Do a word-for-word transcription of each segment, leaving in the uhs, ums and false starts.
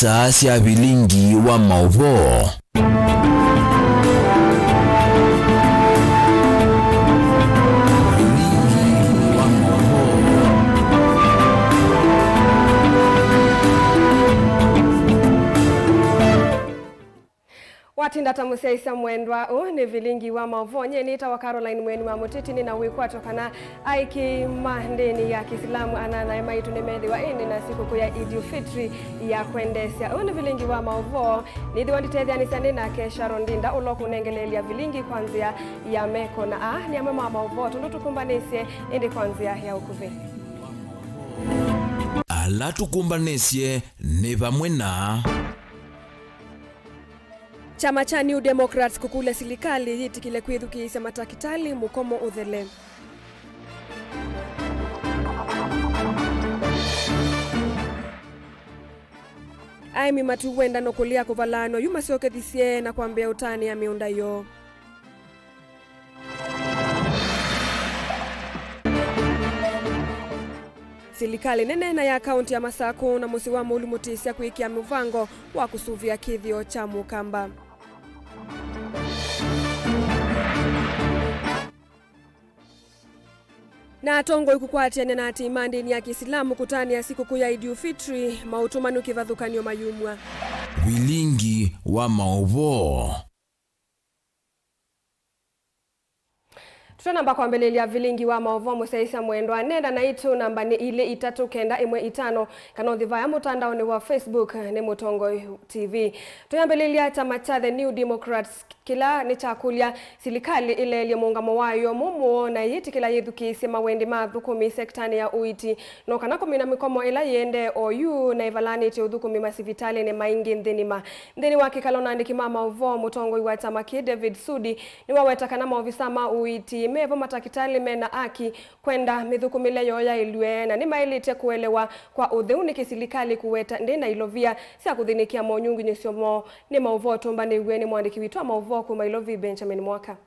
Star sya vilingi wa maũvoo. Vilingi wa maũvoo. Watinda ta mũsyaĩĩsya mwendwa, ũũ nĩ vilingi wa maũvoo. Nyie nĩtawa Caroline Mweni wa Mũtiti, nĩ na wĩkwatyo kana aĩkĩĩi ma ndĩni ya Kĩsilamu, anyanyae maitũ nĩmethĩwa ĩndĩ na sikũkũ ya Eid-ul-Fitri ya kwendeesya. Ũũ nĩ vilingi wa maũvoo, nĩthĩwa nditetheanĩsya nĩ nake Sharon Ndinda, ũla ũkũnengeleelya vilingi kwa nzĩa ya meko, na aa nĩ amwe ma maũvoo tũndũ tũkũmbanĩsye ĩndĩ kwa nzĩa ya ũkuvĩ. Ala tũkũmbanĩsye nĩ vamwe na Kyama kya New Democrats kũkũlya silikalĩ yĩtĩkĩle kwĩthukĩĩsya matakĩtalĩ mũkomo ũthele. Aĩmi matiwenda no kũlea kũvalaanw'a yu masyokethisye na kwambĩĩa ũtanĩa mĩũnda yoo. Silikalĩ nene na ya kaũntĩ ya Masakũ na mũsyĩ wa Mũlumũtĩsya kwĩkĩa mũvango wa kũsũvĩa kĩthĩo kya Mũkamba. Na atongoi kũkwatĩanĩa na aatĩĩi ma ndĩni ya Kĩsilamu kũtanĩa sikũkũ ya Eid-ul-Fitri, maũtũmanu kĩvathũkany'o mayumw'a. Vilingi wa maũvoo. Tũtanamba kwambĩlĩlya vilingi wa maũvoo, mũsyaĩĩsya mwendwa, nenda naitũ namba nĩ ilĩ itatũ kenda ĩmwe itano, kana ũthi vaya mũtandaonĩ wa Facebook nĩ Mũtongoi T V. Tũyambĩlĩlya, kyama kya The New Democrats kĩla nĩkyakũlya silikalĩ ĩleelye mũũngamo wayo mũmũ na yĩtĩkĩla yĩthukĩĩsye mawendi ma athũkũmi sekitanĩ ya ũiiti, no kana kũmina mĩkomo ĩla yĩendee oyu na ĩvalaanĩtye ũthũkũmi masivitalĩnĩ maingĩ nthĩnĩ ma Nthĩnĩ wa kĩkalo na andĩki ma maũvoo, mũtongoi wa kyama kĩĩ David Sudi nĩwaweta kana maovisa ma ũiiti mevo matakĩtalĩ mena aki kwenda mĩthũkũmĩle yoo yaĩlw'e, na nĩmaĩlĩte kũelewa kwa ũtheu nĩkĩ silikalĩ kũweta ndĩ na ilovia sya kũthĩnĩkĩa monyungunyĩsyo moo. Nĩ maũvoo tũmbanĩw'e nĩ mũandĩki witũ wa maũvoo kuma Ilovi, Benjamin Mwaka.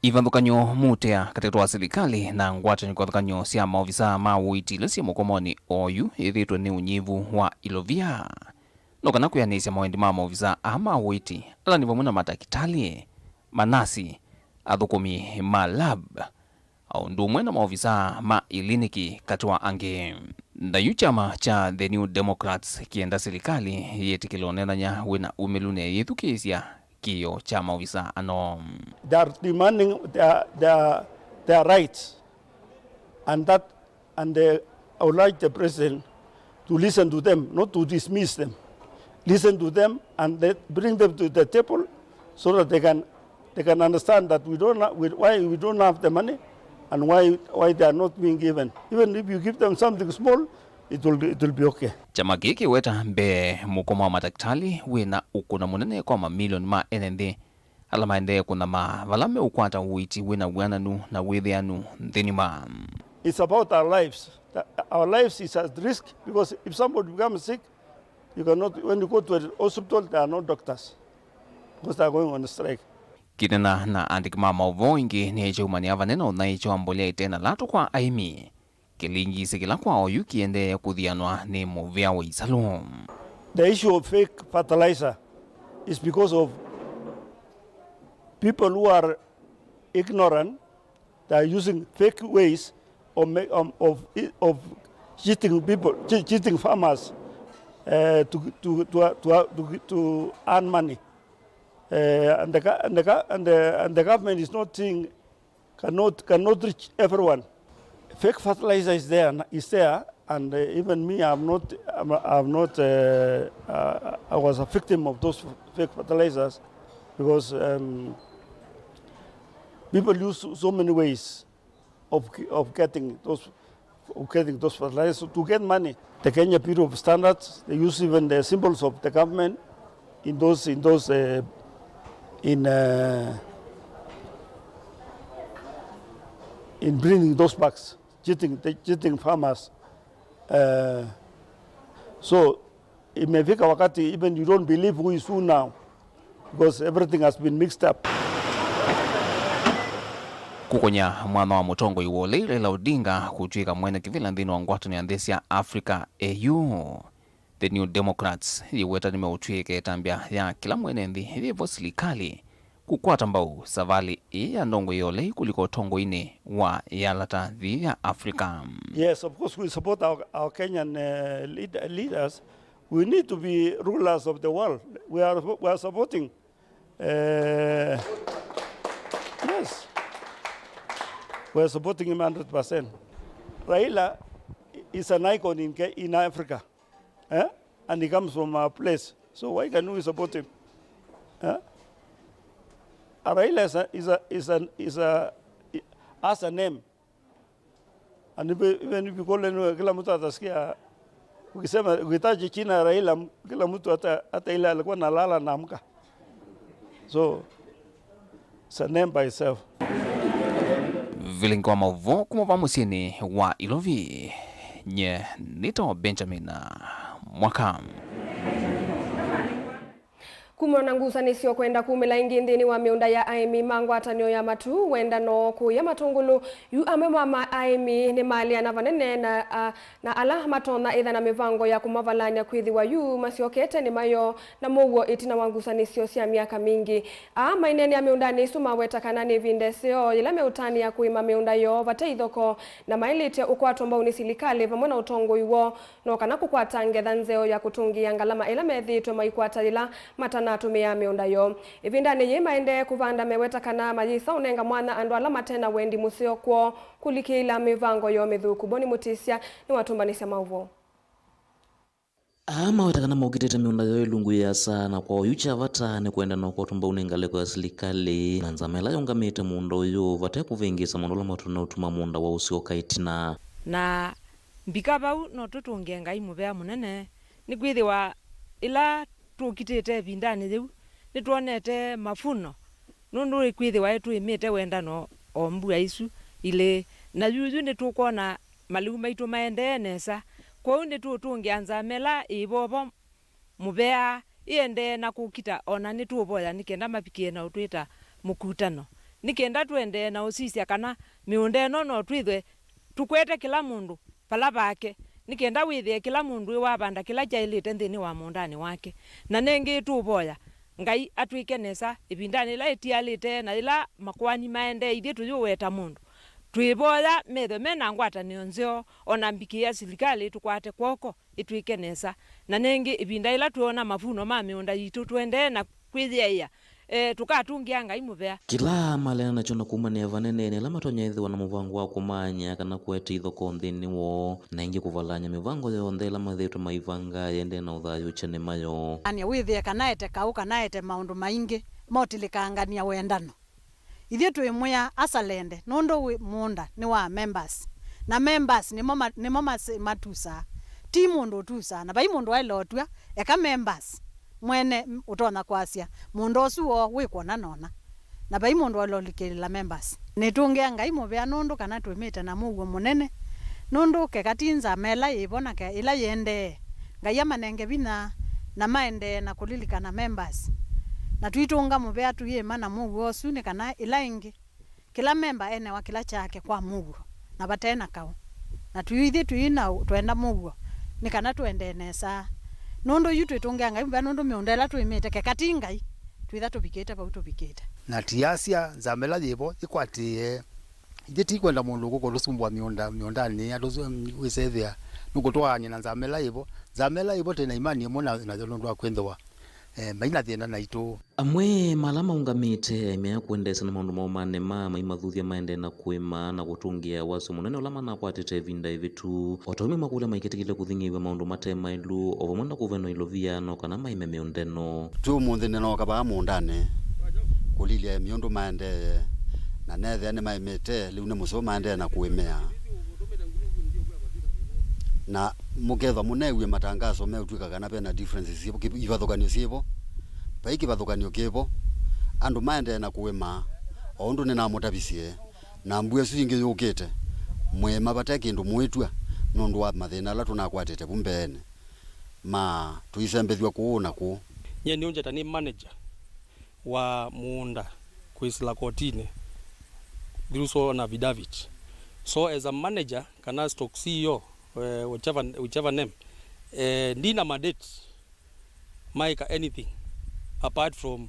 Ivathũkany'o mũtea katĩ wa silikalĩ na ngwatanĩo kĩvathũkany'o sya maovisa ma ũiiti ila syĩ mũkomonĩ oyu yĩthĩĩtwe nĩ ũnyivu wa ilovia. No kana kwĩanĩsya mawendi ma maovisa aa ma ũiiti, ala nĩ vamwe na matakĩtalĩ, manasi, athũkũmi ma lab, o ũndũ ũmwe na maovisa ma iliniki, katĩ wa angĩ. Na yu kyama kya The New Democrats kĩenda silikalĩ yĩtĩkĩle ũneenany'a wĩna umĩlu na yĩthukĩĩsya kĩĩo kya maovisa ano. They are demanding their, their, their rights, and that, and they, I would like the president to listen to them, not to dismiss them. Listen to them and let, bring them to the table so that they can, they can understand that we don't ha-, we, why we don't have the money and why, why they are not being given. Even if you give them something small, it will, it will be okay. Kyama kĩĩ kĩweta mbee mũkomo wa matakĩtalĩ wĩna ũkũna mũnene kwa mamilioni ma ene nthĩ ala maendee kũnyamaa vala meũkwata ũiiti wĩna wĩananu na wĩthĩanu nthĩnĩ ma. It's about our lives. Our lives is at risk because if somebody becomes sick, you cannot, when you go to a hospital, there are no doctors because they are going on strike. Kĩnena na andĩki ma maũvoo ĩngĩ nĩyaĩkya umany'a vanene ũnyaĩĩkyo wa mbolea ĩte na latũ kwa aĩmi. Kĩlingisi kĩla kwa oyu kĩendee kũthianwa nĩ mũvĩa wa isalũ. The issue of fake fertilizer is because of people who are ignorant, they are using fake ways of ma-, um, of, of cheating people, che-, cheating farmers, uh, to, to, to, to, to, to earn money. Uh, and the go-, and the go-, and the, and the government is not seeing, cannot, cannot reach everyone. Fake fertilizer is there, is there, and, uh, even me, I'm not, I'm, I'm not, uh, uh, I was a victim of those fake fertilizers because, um, people use so, so many ways of, of getting those, of getting those fertilizers to get money. The Kenya Bureau of Standards, they use even the symbols of the government in those, in those, uh, in, uh, in bringing those bags, cheating, the cheating farmers. Uh, so imefika wakati even you don't believe who is who now, because everything has been mixed up. Kũkũnya mwanya wa mũtongoi wa ũlei Raila Odinga kũtw'ĩka mwene kĩvĩla nthĩnĩ wa ngwatanĩo ya nthĩ sya Africa, A U, The New Democrats yĩweta nĩmeũtw'ĩĩka ĩtambya ya kĩla mwene nthĩ yĩvo silikalĩ kũkwata mbau savalĩ ĩĩ ya ndongoi ya ũlei kũlika ũtongoinĩ wa yalata nthĩ ya Africa. Yes, of course, we support our, our Kenyan, uh, lead-, leaders. We need to be rulers of the world. We are, we are supporting, uh, yes, we are supporting him hundred percent. Raila is an icon in Ke-, in Africa. Eh? And he comes from our place. So why can we support him? Eh? Uh, Raila is a, is a, is a, is a, has a name. And if, even if you call anyone, kila mtu atasikia, ukisema, ukitaja jina Raila, kila mtu hata, hata ile alikuwa analala anaamka. So, it's a name by itself. Vilingi wa maũvoo kuma va mũsyĩnĩ wa Ilovi, nye nĩtawa Benjamin Mwaka. Kumana na ngusanĩsyo kwenda kumĩla ĩngĩ nthĩnĩ wa mĩũnda ya aĩmi ma ngwatanĩo ya matu, wendano kũya matũngũlũ, yu amwe ma ma aĩmi nĩmaleana vanene na, a, na ala matonya ĩtha na mĩvango ya kũmavalany'a kwĩthĩwa yu masyokete nĩ mayo na mũuo ĩtina wa ngusanĩsyo sya myaka mingĩ. Aa maineenea mĩũndanĩ ĩsu maweta kana nĩ ĩvinda ĩseo yĩla meũtanĩa kũĩma mĩũnda yoo vate ithoko, na maĩlĩte ũkwatwa mbau nĩ silikalĩ vamwe na ũtongoi woo no kana kũkwata ngetha nzeo ya kũtũngĩĩa ngalama ĩla methĩĩtwe maikwata yĩla matanatũmĩa mĩũnda yoo. Ĩvindanĩ yĩĩ maendee kũvanda meweta kana mayĩsa ũnenga mwanya andũ ala mate na wendi mũseo kwoo kũlikĩĩla mĩvango yoo mĩthũku. Boni Mũtĩsya nĩwatũmbanĩsya maũvoo. Aa maweta kana maũkitĩte mĩũnda yoo ĩlungu yĩasa, na kwa oyu kya vata nĩ kwenda na ũkwatwa mbau nĩ ngalĩko ya silikalĩ na nzama ĩla yũngamĩte mũũnda ũyũ vate kũvĩngĩĩsa maũndũ ala matonya ũtuma mũũnda wa ũsyoka ĩtina. Na mbika vau no tũtũngĩe Ngai mũvea mũnene, nĩkwĩthĩwa ĩla tũkitĩte ĩvindanĩ yĩu nĩtwonete mavuno, nũndũ kwĩthĩwa tũĩmĩte wendano o mbua isu ilĩ, na yuyu nĩtũkwona malĩu maitũ maendee nesa. Kwoou nĩtũũtũngĩa nzama ĩla ĩĩ vovo mũvea ĩendee na kũkita, o na nĩtũũvoya nĩ kenda mavikĩe na ũtwĩta mũkutano, nĩ kenda tũendee na ũsisya kana mĩũnda ĩno no twĩthwe tũkwete kĩla mũndũ vala vake, nĩ kenda wĩthĩe kĩla mũndũ ĩwavanda kĩla kyaĩlĩte nthĩnĩ wa mũũndanĩ wake. Na nĩngĩ tũũvoya Ngai atwĩke nesa ĩvindanĩ yĩla ĩtialĩte na yĩla makoani maendee, ithyĩ tũyũweta mũndũ. Twĩvoya methwe me na ngwatanĩo nzeo, o na mbikĩĩa silikalĩ tũkwate kw'oko ĩtwĩke nesa. Na nĩngĩ ĩvinda yĩla twĩona mavuno ma mĩũnda yitũ tũendee na kwĩyĩaĩa, e, tũkatũngĩa Ngai mũvea. Kĩla maleana nakyo na kũmanĩa vanene nĩ ala matonya ĩthĩwa na mũvango wa kũmaany'a kana kũete ithoko nthĩnĩ woo, na ĩngĩ kũvalany'a mĩvango yonthe ĩla methĩĩtwe maivanga yĩendee na ũthayũũkya nĩ mayo. Ania wĩthĩe kana ete kaũ kana ete maũndũ maingĩ motilĩkangany'a wendano. Ithyĩ twĩmwĩa asalende nũndũ wĩ mũũnda nĩ wa members, na members nĩmo ma-, nĩmo mase-, matusaa, ti mũndũ ũtusaa, na vai mũndũ waĩle ũtw'a eka members mwene m-, ũtonya kwasya mũũnda ũsu woo wĩ kwona nona, na vai mũndũ waĩle ũlikĩlĩla members. Nĩtũngĩa Ngai mũvea nũndũ kana twĩmĩte na mũuo mũnene, nũndũ keka ti nzama ĩla yĩvo na ke-, ĩla yĩendee, Ngai amanenge vinya na maendee na kũlilikana members. Na twitũnga mũvea tũyĩma na mũuo ũsu nĩ kana ĩla ĩngĩ kĩla memba enewa kĩla kyake kwa mũuo, na vate na kaũ. Na twĩ ithyĩ twĩ na ũ-, twenda mũuo, nĩ kana tũendee nesa. Nũndũ yu twĩtũngĩa Ngai mũvea, nũndũ mĩũnda ĩla tũĩmĩte, keka ti Ngai, twĩtha tũvikĩte vau tũvikĩte. Na tiasya nzama ĩla yĩvo ĩkwatĩĩe. Ithyĩ ti kwenda mũndũ ũkũka ũtũsumbũa mĩũnda, mĩũndanĩ, atũsu-, wĩsethĩa nũkũtwaany'a na nzama ĩla yĩvo. Nzama ĩla yĩvo twĩ na imani ĩmwe na, nayo nũndũ wa kwĩthĩwa, eh, mai na thĩna naitũ. Amwe ma ala maũngamĩte aimea kũendeesya na maũndũ moo ma nema, maimathuthya maendee na kũĩma na kũtũngĩa wasyo mũnene ũla manakwatĩte ĩvinda ĩvĩtu. O ta ũu maimakũlya maiketĩkĩlya kũthing'ĩĩw'a maũndũ mate maĩlu, o vamwe na kũvenwa ilovia no kana maĩme mĩũnda ĩno. Twĩ ũmũnthĩ nĩnooka vaa mũũndanĩ kũlilya aĩmi ũndũ maendee, na neethĩa nĩmaĩmĩte, lĩu nĩ mũseo maendee na kũĩmĩa. Na mũkethwa mũneew'e matangaso meũtw'ĩka kana ve na differences syĩvo, kĩ-, ivathũkany'o syĩvo. Vai kĩvathũkany'o kĩvo, andũ maendee na kũĩma o ũndũ nĩnamũtavisye, na mbua ĩsu yĩngĩ yũkĩte, mwĩĩma vate kĩndũ mũĩtw'a nũndũ wa mathĩna ala tũnakwatĩte vu mbeenĩ ma tũisembethw'a kũũ na kũũ. Nyie nĩũnjĩta nĩ manager wa mũũnda kwĩsĩla kotinĩ through so na affidavit. So as a manager kana stock C E O, eh, whichever, whichever name, Eh, ndina mandate maĩka anything apart from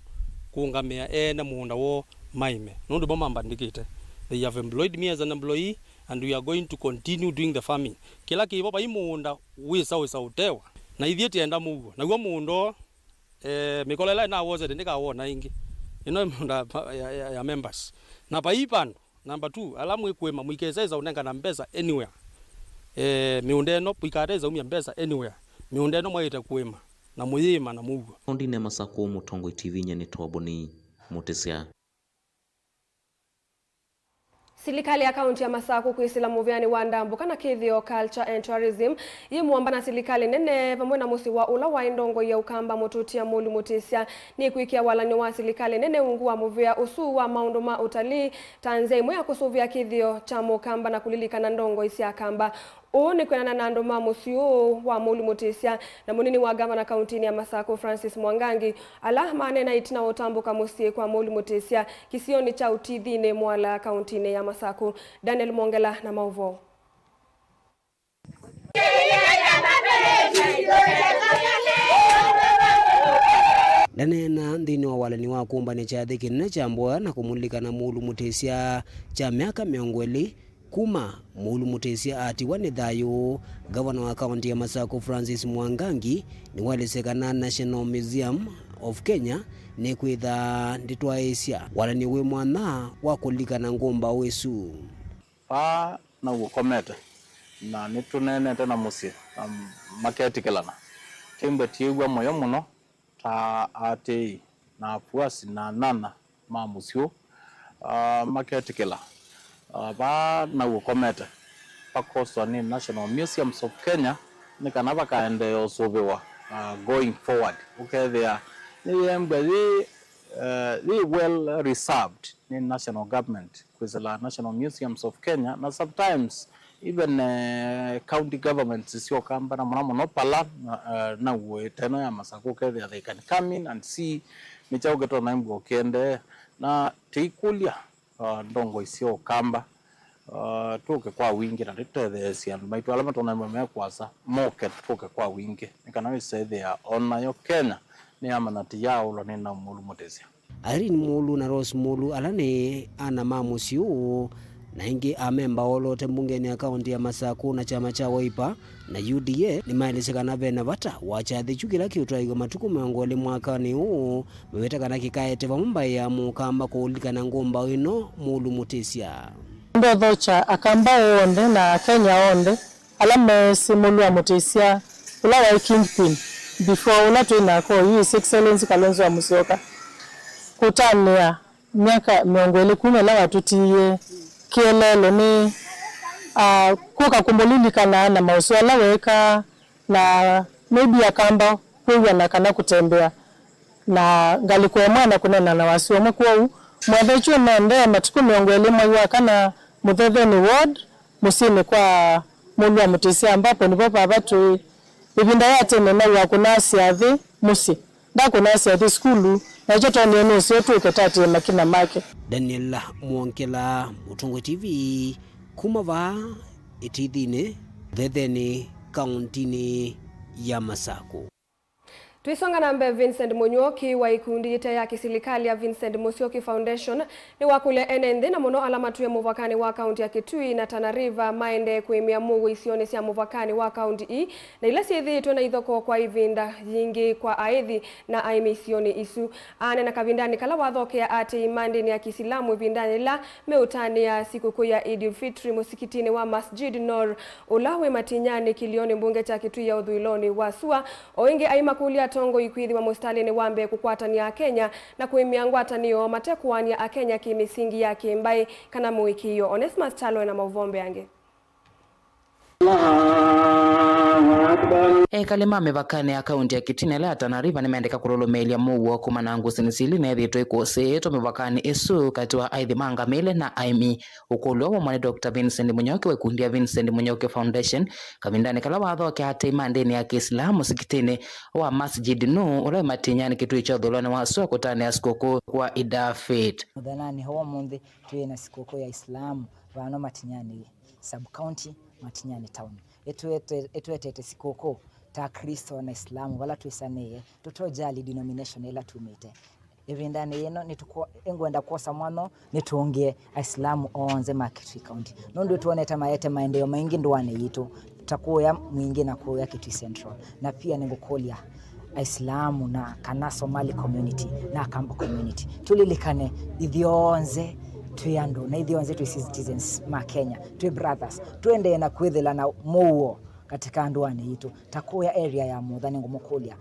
kũũngamĩa ene mũũnda woo maĩme, nũndũ mo mambandĩkĩte. They have employed me as an employee and we are going to continue doing the farming. Kĩla kĩvo vai mũũnda wĩsa wĩsa ũtewa, na ithyĩ tienda mũuo. Naw'o mũũnda ũũ, eh, mĩkola ĩla ĩnawosete ndĩkawona ĩngĩ. Ĩno nĩ mĩũnda ya, ya, ya members. Na vai vandũ Number two, ala mwĩ kũĩma, mũikese ĩsa ũnengana mbesa anywhere. Eh, mĩũnda ĩno, mũikate ĩsa umya mbesa anywhere. Mĩũnda ĩno mwaĩte kũĩma, na mũyĩĩma na mũuo. Kaũntĩnĩ ya Masakũ, Mũtongoi T V nyie nĩ Toboni Mũtĩsya. Silikalĩ ya kaũntĩ ya Masakũ kwĩsĩla mũvĩanĩ wa ndambũka na kĩthĩo, culture and tourism, yĩ mũamba na silikalĩ nene vamwe na mũsyĩ wa ũla waĩ ndongoi ya Ũkamba Mũtũtia Mũlu Mũtĩsya, nĩkwĩkĩa walany'o wa silikalĩ nene ungu wa mũvĩa ũsu wa maũndũ ma ũtalii, ta nzĩa ĩmwe ya kũsũvĩa kĩthĩo kya Mũkamba na kũlilikana ndongoi sya Akamba. Ũũ nĩ kwĩanana na andũ ma mũsyĩ ũũ wa Mũlu Mũtĩsya na mũnini wa ngavana kaũntĩnĩ ya Masakũ, Francis Mwangangi, ala maneena ĩtina wa ũtambũka mũsyĩ kwa Mũlu Mũtĩsya kĩsionĩ kya Ũtithinĩ Mwala kaũntĩnĩ ya Masakũ. Daniel Mwongela na maũvoo. Ndaneena nthĩnĩ wa walani wa kũmbanĩa kyathĩ kĩnene kya mboya na kũmũlilikana Mũlu Mũtĩsya kya myaka mĩongo ĩlĩ kuma Mũlu Mũtĩsya atiwa nĩ thayũ, ngavana wa kaũntĩ ya Masakũ Francis Mwangangi nĩwaelesya kana National Museum of Kenya nĩkwĩtha ndĩtwaĩĩsya walani wĩ mwanya wa kũlilikana ngũmbaũ ĩsu. Vaa nau ũkomete, na nĩtũneenete na mũsyĩ, na maketĩkĩlana. Kĩmbe tĩĩw'a mũyo mũno ta aatĩĩi na afuasi na anana ma mũsyĩ ũũ, ah, maketĩkĩla. Ah, vaa nau ũkomete vakoswa nĩ National Museums of Kenya, nĩ kana vakaendeea ũsũvĩwa, ah, going forward. Ũkethĩa nĩyĩembwa yĩ, eh, yĩ well reserved nĩ national government. Kwĩsĩla National Museums of Kenya, na sometimes even, eh, county governments sya Ũkamba, na mũno mũno pala, na, eh, na weteno ya Masakũ, ũkethĩa they can come in and see nĩ kyaũ kĩtonaembwa ũkĩendee, na tĩikũlya, ah, ndongoi sya Ũkamba, ah, tũke kwa wingĩ na tũtetheesye andũ maitũ ala matonaembwa me kũasa, moke tũke kwa wingĩ, nĩ kana wĩsethĩa onayo Kenya nĩyamanya tĩyaaũlwa nĩ nau Mũlu Mũtĩsya. Irene Mũlu na Rose Mũlu, ala nĩ ana ma mũsyĩ ũũ, na aingĩ amemba oloote mbungenĩ ya kaũntĩ ya Masakũ na kyama kya Wiper na U D A, nĩmaelesya kana ve na vata wa kyathĩ kyu kĩla kĩũtwaĩw'a matukũ mĩongo ĩlĩ mwakanĩ ũũ, maweta kana kĩkaete vamwe mbaĩ ya Mũkamba kũũlilikana ngũmbaũ ĩno, Mũlu Mũtĩsya. Ndothokya Akamba onthe na Akenya onthe ala meesĩ Mũlu wa Mũtĩsya, ũla waĩ kingpin before ũla twĩ nake oyu, His Excellency Kalonzo wa Musyoka, kũtanĩa myaka mĩongo ĩlĩ kuma ĩla watũtiie kĩeleelo nĩ, ah, kũka kũmũlilikana na maũseo ala weekaa, na maybe Akamba kwĩw'ana kana kũtembea na ngalĩko ĩmwe na kũneena na wasya ũmwe. Kwoou, mwathĩkyo nendee matukũ mĩongo ĩlĩ mwai wa kana Mũthethenĩ Ward, mũsyĩnĩ kwa Mũlu wa Mũtĩsya, ambapo nĩvo vava twĩ. Ĩvinda ya tene nau akũnaa syathĩ mũsyĩ, ndakũnaa syathĩ sukulu, na ĩkyo twonie nĩ ũseo tũke tatĩe makina make. Daniel Mwongela, Mũtongoi T V, kuma vaa Ĩtithinĩ, Mũthethenĩ, kaũntĩnĩ ya Masakũ. Tũisonga na mbee, Vincent Mũnyuoki wa ikundi yĩte ya kĩsilikalĩ ya Vincent Musyoki Foundation nĩwakũlya ene nthĩ, na mũno ala matwĩe mũvakanĩ wa kaũntĩ ya Kitui na Tana River, maendee kũĩmĩa mũuo isionĩ sya mũvakanĩ wa kaũntĩ ii na ila syĩthĩĩtwe na ithokoo kwa ĩvinda yingĩ kwa aĩthi na aĩmi isionĩ isu. Aneena kavindanĩ kala wathokea aatĩĩi ma ndĩni ya Kĩsilamu ĩvindanĩ yĩla meũtanĩa sikũkũ ya Eid-ul-Fitri mũsikitinĩ wa Masjid Noor, ũla wĩ Matinyanĩ, kĩlĩonĩ mbunge kya Kitui ya ũthũĩlonĩ wa sua. O ĩngĩ, aimakũlya atongoi kwĩthĩwa mũsitalĩnĩ wa mbee kũkwatanĩa Akenya na kũĩmĩa ngwatanĩo mate kũaany'a Akenya kĩ-mĩsingi ya kĩ-mbaĩ kana mũĩkĩĩo. Onesmus Kyalo ena maũvoo mbeange. Ekali ma mĩvakanĩ ya kaũntĩ ya Kitui na ĩla ya Tana River nĩmendeka kũlũlũmĩĩlya mũuo kumana na ngũsĩ nĩ sili neethĩĩtwe ĩkũsĩĩtwe mĩvakanĩ ĩsu katĩ wa aĩthi ma ngamĩle na aĩmi. Ũkũlyo waumwa nĩ Doctor Vincent Mũnyoki wa ikundi ya Vincent Mũnyoki Foundation kavindanĩ kala wathokea aatĩĩi ma ndĩni ya Kĩislamu mũsikitinĩ wa Masjid Noor ũla wĩ Matinyanĩ, Kitui kya ũthũĩlonĩ wa sua kũtanĩa sikũkũ kwa Eid al-Fitr. Mũthenyanĩ wa ũmũnthĩ twĩ na sikũkũ ya Islamu vano Matinyanĩ sub-county, Matinyanĩ town. Ĩtũete-, ĩtũetete sikũkũ ta Aklĩsto na Aisilamu vala twĩsanĩe, tũtojali denomination ĩla tumĩte. Ĩvindanĩ yĩno, nĩtũkũ-, ĩngwenda kwosa mwanya ũũ nĩtũngĩe Aisilamu onthe ma Kitui County, nũndũ nĩtwonete maete maendeeo maingĩ ndũanĩ yitũ, ta kũya Mwingĩ na kũya Kitui Central. Na pia nĩngũkũlya Aisilamu na kana Somali community na Akamba community, tũlilikane ithyonthe twĩ andũ, na ithyonthe twĩ citizens ma Kenya, twĩ brothers, tũendee na kwĩthĩla na mũuo katika ndũanĩ yitũ, ta kũya area ya Mutha. Nĩngũmũkũlya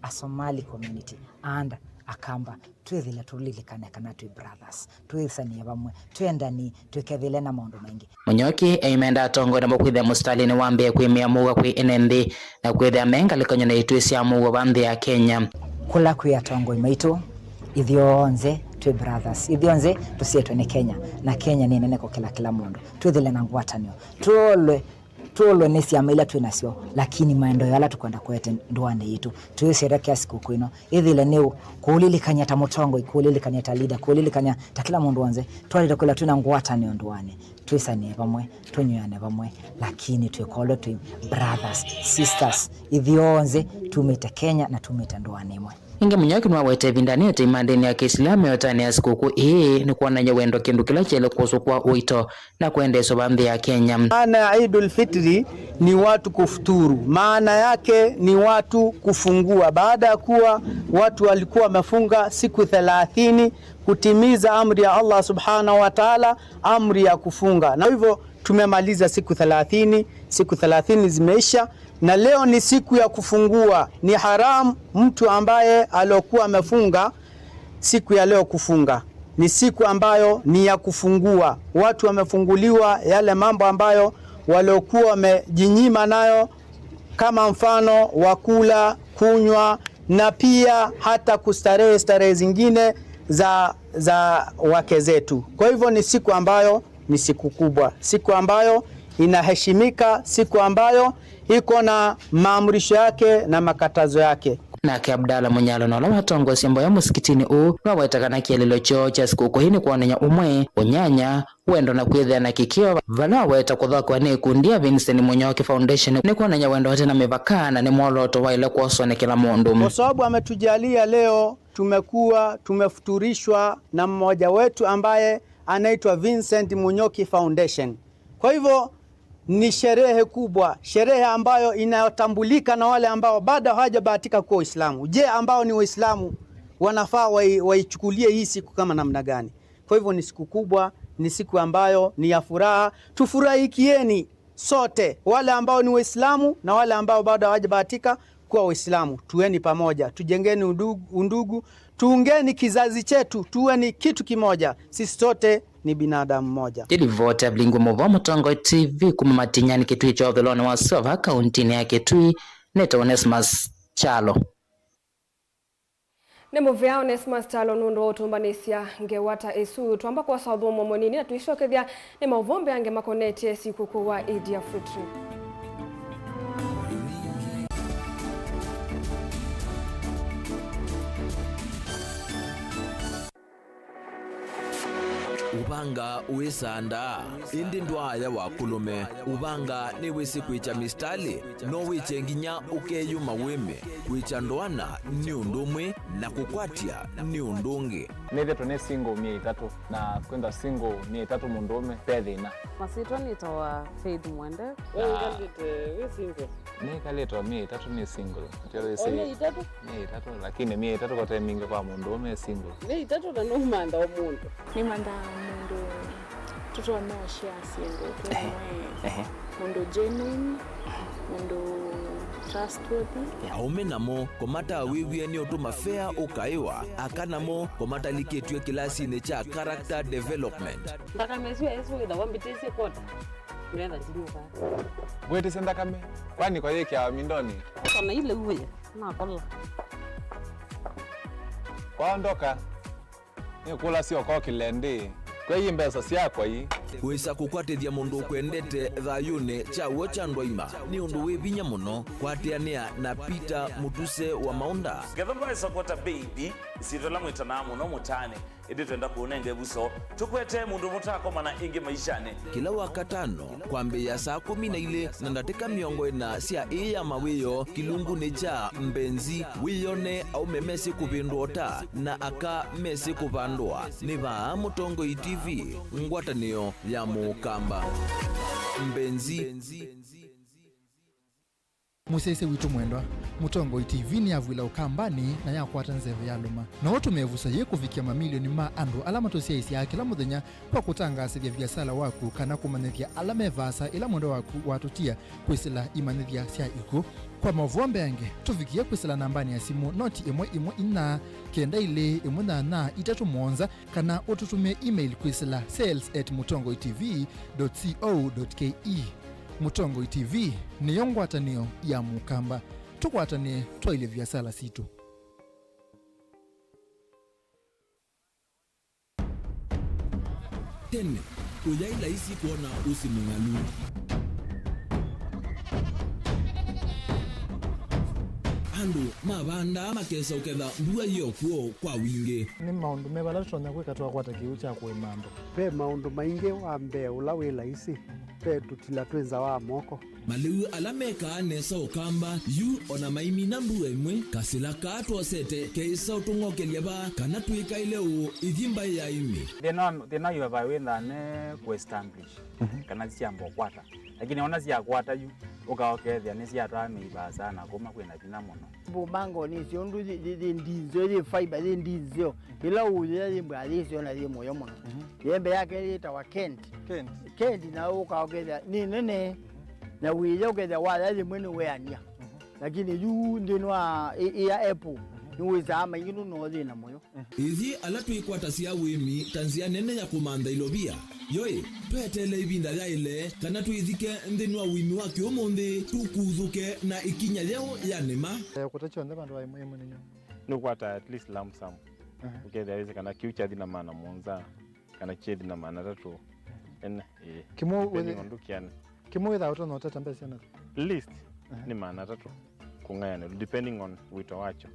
Asomali community and Akamba, twĩthĩle tũlilikane kana twĩ brothers, twĩsanĩe vamwe, twendani, twĩkethĩle na maũndũ maingĩ. Mũnyoki aimenda atongoi namo kwĩthĩa mũsitalĩnĩ wa mbee kwĩmĩa mũuo kwĩ ene nthĩ na kwĩthĩa me ngalĩkanyo na itwĩ sya mũuo va nthĩ ya Kenya. Kũla kwĩ atongoi maitũ, ithyonthe twĩ brothers, ithyonthe tũsyetwe nĩ Kenya, na Kenya nĩ nene kũkĩla kĩla mũndũ. Twĩthĩle na ngwatanĩo, tũolwe tũolwe nĩ syama ila twĩ nasyo, lakini maendeeo ala tũkwenda kũete ndũanĩ yitũ, tũyĩsherekea sikũkũ ĩno, ĩthĩle nĩ kũũlilikany'a ta mũtongoi, kũũlilikany'a ta leader, kũũlilikany'a ta kĩla mũndũ w'onthe, twaĩlĩte kwĩthĩwa twĩ na ngwatanĩo ndũanĩ, twĩsanĩe vamwe, tũnyuĩane vamwe, lakini twĩkolwe twĩ brothers, sisters, ithyonthe tumĩte Kenya na tumĩte ndũanĩ ĩmwe. Ĩngĩ, Mũnyoki nĩwaweta ĩvindanĩ ete imandĩnĩ ya Kĩisilamu ĩotanĩ ya sikũkũ ĩĩ nĩ kwonany'a wendo, kĩndũ kĩla kyaĩle kwoswa kwa ũito na kwendeeswa va nthĩ ya Kenya. Maana ya Eidul Fitri ni watu kufuturu. Maana yake ni watu kufungua. Baada ya kuwa watu walikuwa wamefunga siku thelathini, kutimiza amri ya Allah Subhanahu wa Ta'ala, amri ya kufunga. Na hivyo tumemaliza siku thelathini, siku thelathini zimeisha, na leo ni siku ya kufungua. Ni haramu mtu ambaye aliokuwa amefunga siku ya leo kufunga. Ni siku ambayo ni ya kufungua. Watu wamefunguliwa yale mambo ambayo waliokuwa wamejinyima nayo, kama mfano wa kula, kunywa, na pia hata kustarehe starehe zingine za, za wake zetu. Kwa hivyo ni siku ambayo ni siku kubwa, siku ambayo inaheshimika, siku ambayo iko na maamrisho yake na makatazo yake. Nake Abdallah Munyalo, na ũla watongoesye mboya mũsikitini ũũ, nĩwaweta kana kĩeleelo kyoo kya sikũkũ ĩĩ nĩ kwonany'a ũmwe, ũnyanya, wendo na kwĩthĩa na kĩkĩo, vala waweta kũthokewa nĩ ĩkundi ya Vincent Mũnyoki Foundation nĩ kwonany'a wendo ũte na mĩvaka na nĩ mwolooto waĩle kwoswa nĩ kĩla mũndũ. Kwa sababu ametujalia leo tumekuwa tumefuturishwa na mmoja wetu ambaye anaitwa Vincent Munyoki Foundation. Kwa hivyo ni sherehe kubwa, sherehe ambayo inayotambulika na wale ambao bado hawajabahatika kuwa Waislamu. Je, ambao ni Waislamu wanafaa wai-, waichukulie hii siku kama namna gani? Kwa hivyo ni siku kubwa, ni siku ambayo ni ya furaha. Tufurahikieni sote, wale ambao ni Waislamu na wale ambao bado hawajabahatika kuwa Waislamu. Tuweni pamoja, tujengeni undugu, undugu, tuungeni kizazi chetu, tuweni kitu kimoja. Sisi sote ni binadamu mmoja. Ĩ livoti ya Vilingwe Mũvoo, Mũtongoi T V kuma Matinyani, Kitui kya ũthũĩlonĩ wa sua va kauntinĩ ya Kitui, nĩtawa Onesmus Kyalo. Nĩ mũvea Onesmus Kyalo nũndũ wa ũtũmbanĩsya ngewa ta ĩsu. Twamba kwosa ũthũmũo mũnini na tũisyokethya nĩ maũvoo mbeange makonetye sikũkũ wa Eid al-Fitr. Ũvanga wĩsandaa, ĩndĩ ndwaaya wa kũlũme. Ũvanga nĩwĩsĩ kwĩkya mistalĩ, no wĩkye nginya ũkeyũma wĩme. Kwĩkya ndoana nĩ ũndũ ũmwe, na kũkwatya nĩ ũndũ ũngĩ. Nĩthĩtwe nĩ single myei ĩtatũ, na kwĩthwa single myei ĩtatũ mũndũũme, ve thĩna. Masyĩtwa nĩtawa Faith Mwende. We wĩkalĩte wĩ single? Nĩkalĩte o myei ĩtatũ nĩ single. Ndio wĩsĩ. O myei ĩtatũ? Myei ĩtatũ, lakini myei ĩtatũ kote mingĩ kwa mũndũũme e single. Myei ĩtatũ na nũmantha o mũndũ. Nĩmanthaa mũndũ tũtonya ũshare syĩndũ twĩ. Ehe. Amwe. Ehe. Mũndũ genuine, mũndũ trustworthy. Aũme namo kũmatawĩw'ĩa nĩ ũtũma fea ũkaĩwa, aka namo kũmatalikĩtw'e kĩlasinĩ kya character development. Nthakame ĩsu ya Yesũ wĩthawa mbĩtĩsye kwota. Ngetha ndinyuka. Ngwĩtĩsya nthakame, kwani kwa yĩkĩawa mindonĩ? Eka na ile uwe, nakola. Kwaondoka, nĩkũlasya ũkokĩle ndĩ, kwei mbesa syakwa ii. Wĩsa kũkwatĩthya mũndũ ũkwendete thayũnĩ kya w'o kya ndwaima nĩ ũndũ wĩ vinya mũno. Kwatĩanĩa na Peter Mũtuse wa Maũnda. Ngetha ndwaĩsa kwata baby, ĩsyĩtwa ĩla mwĩtanaa mũno mũtaanĩ. Ĩndĩ twenda kũũnenga ĩvuso, tũkwete mũndũ mũtakomana ĩngĩ maishanĩ. Kĩla Wakatano, kwambĩĩa saa kũmi na ilĩ na ndatĩka mĩongo ĩna sya ĩĩ ya mawĩoo, kĩlungunĩ kya Mbenzi, wĩyone aũme mesĩ kũvĩndwa ũta na aka mesĩ kũvandwa. Nĩ vaa Mũtongoi T V, ngwatanĩo ya Mũkamba. Mbenzi. Mũsyaĩĩsya witũ mwendwa, Mũtongoi T V nĩyavw'ĩla Ũkambanĩ na yakwata nzeve yalũma. No ũtũme ĩvuso yĩĩ kũvikĩa mamilioni ma andũ ala matũsyaĩĩsyaa kĩla mũthenya kwa kũtangaasĩthya viasala waku kana kũmanyĩthya ala me vaasa ĩla mwendwa waku watũtia kwĩsĩla imanyĩthya sya ikw'ũ. Kwa maũvoo mbeange, tũvikĩe kwĩsĩla nambanĩ ya simũ noti ĩmwe ĩmwe inya kenda ilĩ ĩmwe nyanya itatũ mũonza, kana ũtũtũmĩe email kwĩsĩla sales at mũtongoi T V dot co dot K E. Mũtongoi T V nĩyo ngwatanĩo ya Mũkamba. Tũkwatanĩe twaĩlye viasala sitũ. Tene, kũyaĩ laisi kwona ũsĩ mũng'alu. Andũ mavandaa makesa ũketha mbua yĩ o kw'o kwa wingĩ. Nĩ maũndũ meva ala tũtonya kwĩka twakwata kĩw'ũ kya kũĩma andũ? Ve maũndũ maingĩ. Wa mbee ũla wĩ laisi, ve tũtila twĩ nza wa moko. Malĩu ala mekaa nesa Ũkamba, yu o na maimina mbua ĩmwe, kasĩla kaa twosete keĩsa ũtũng'okelya vaa kana twĩkaĩle ũũ ithi mbaĩ ya ĩmĩ. Thĩna wa, thĩna yu ava wĩthaa me kũ establish, mhm, kana syamba ũkwata. Lakini ona syakwata yu, ũka ũkethĩa nĩsyatwaa mĩi vaasa na kũma kwĩna vinya mũno. Mbumangoni icio ũndũ yĩ, yĩ, yĩ ndinzeo, yĩ fiber, yĩ ndinzeo. Ĩla ũyĩa yĩ mbwa yĩ syo na yĩ mũyo mũno. Mhm. Yembe yake yĩtawa Kent. Kent. Kent na ũka ũkethĩa nĩ nene. Mhm. Na wĩya ũkethĩa waya yĩmwe nĩ weania. Mhm. Lakini yu nthĩnĩ wa ĩ, ĩ ya apple, mhm, nĩ wĩsaa maingĩ nũno yĩ na mũyo. Ithyĩ ala twĩkwatasya ũĩmi ta nzĩa nene ya kũmantha ilovia, yoĩ, tweteele ĩvinda yaĩle kana twĩthike nthĩnĩ wa ũĩmi wa kĩũmũnthĩ, tũkuthũke na ĩkinya yeũ ya nĩma. Eh, kũta kyonthe vandũ va ĩmwe ĩmwe nĩ nyũmba. Nĩũkwata at least lump sum. Aha. Ũkethĩa wĩsĩ kana kĩu kyathi na maana mũonza, kana kyethi na maana atatũ. Ene, ĩĩ. Kĩmwe depending wĩthĩ- on ndũkĩanĩ. Kĩmwe wĩthaa ũtonya ũteta mbesa syana? Least, aha, nĩ maana atatũ kũng'ayanĩlwa, depending on wĩto wakyo.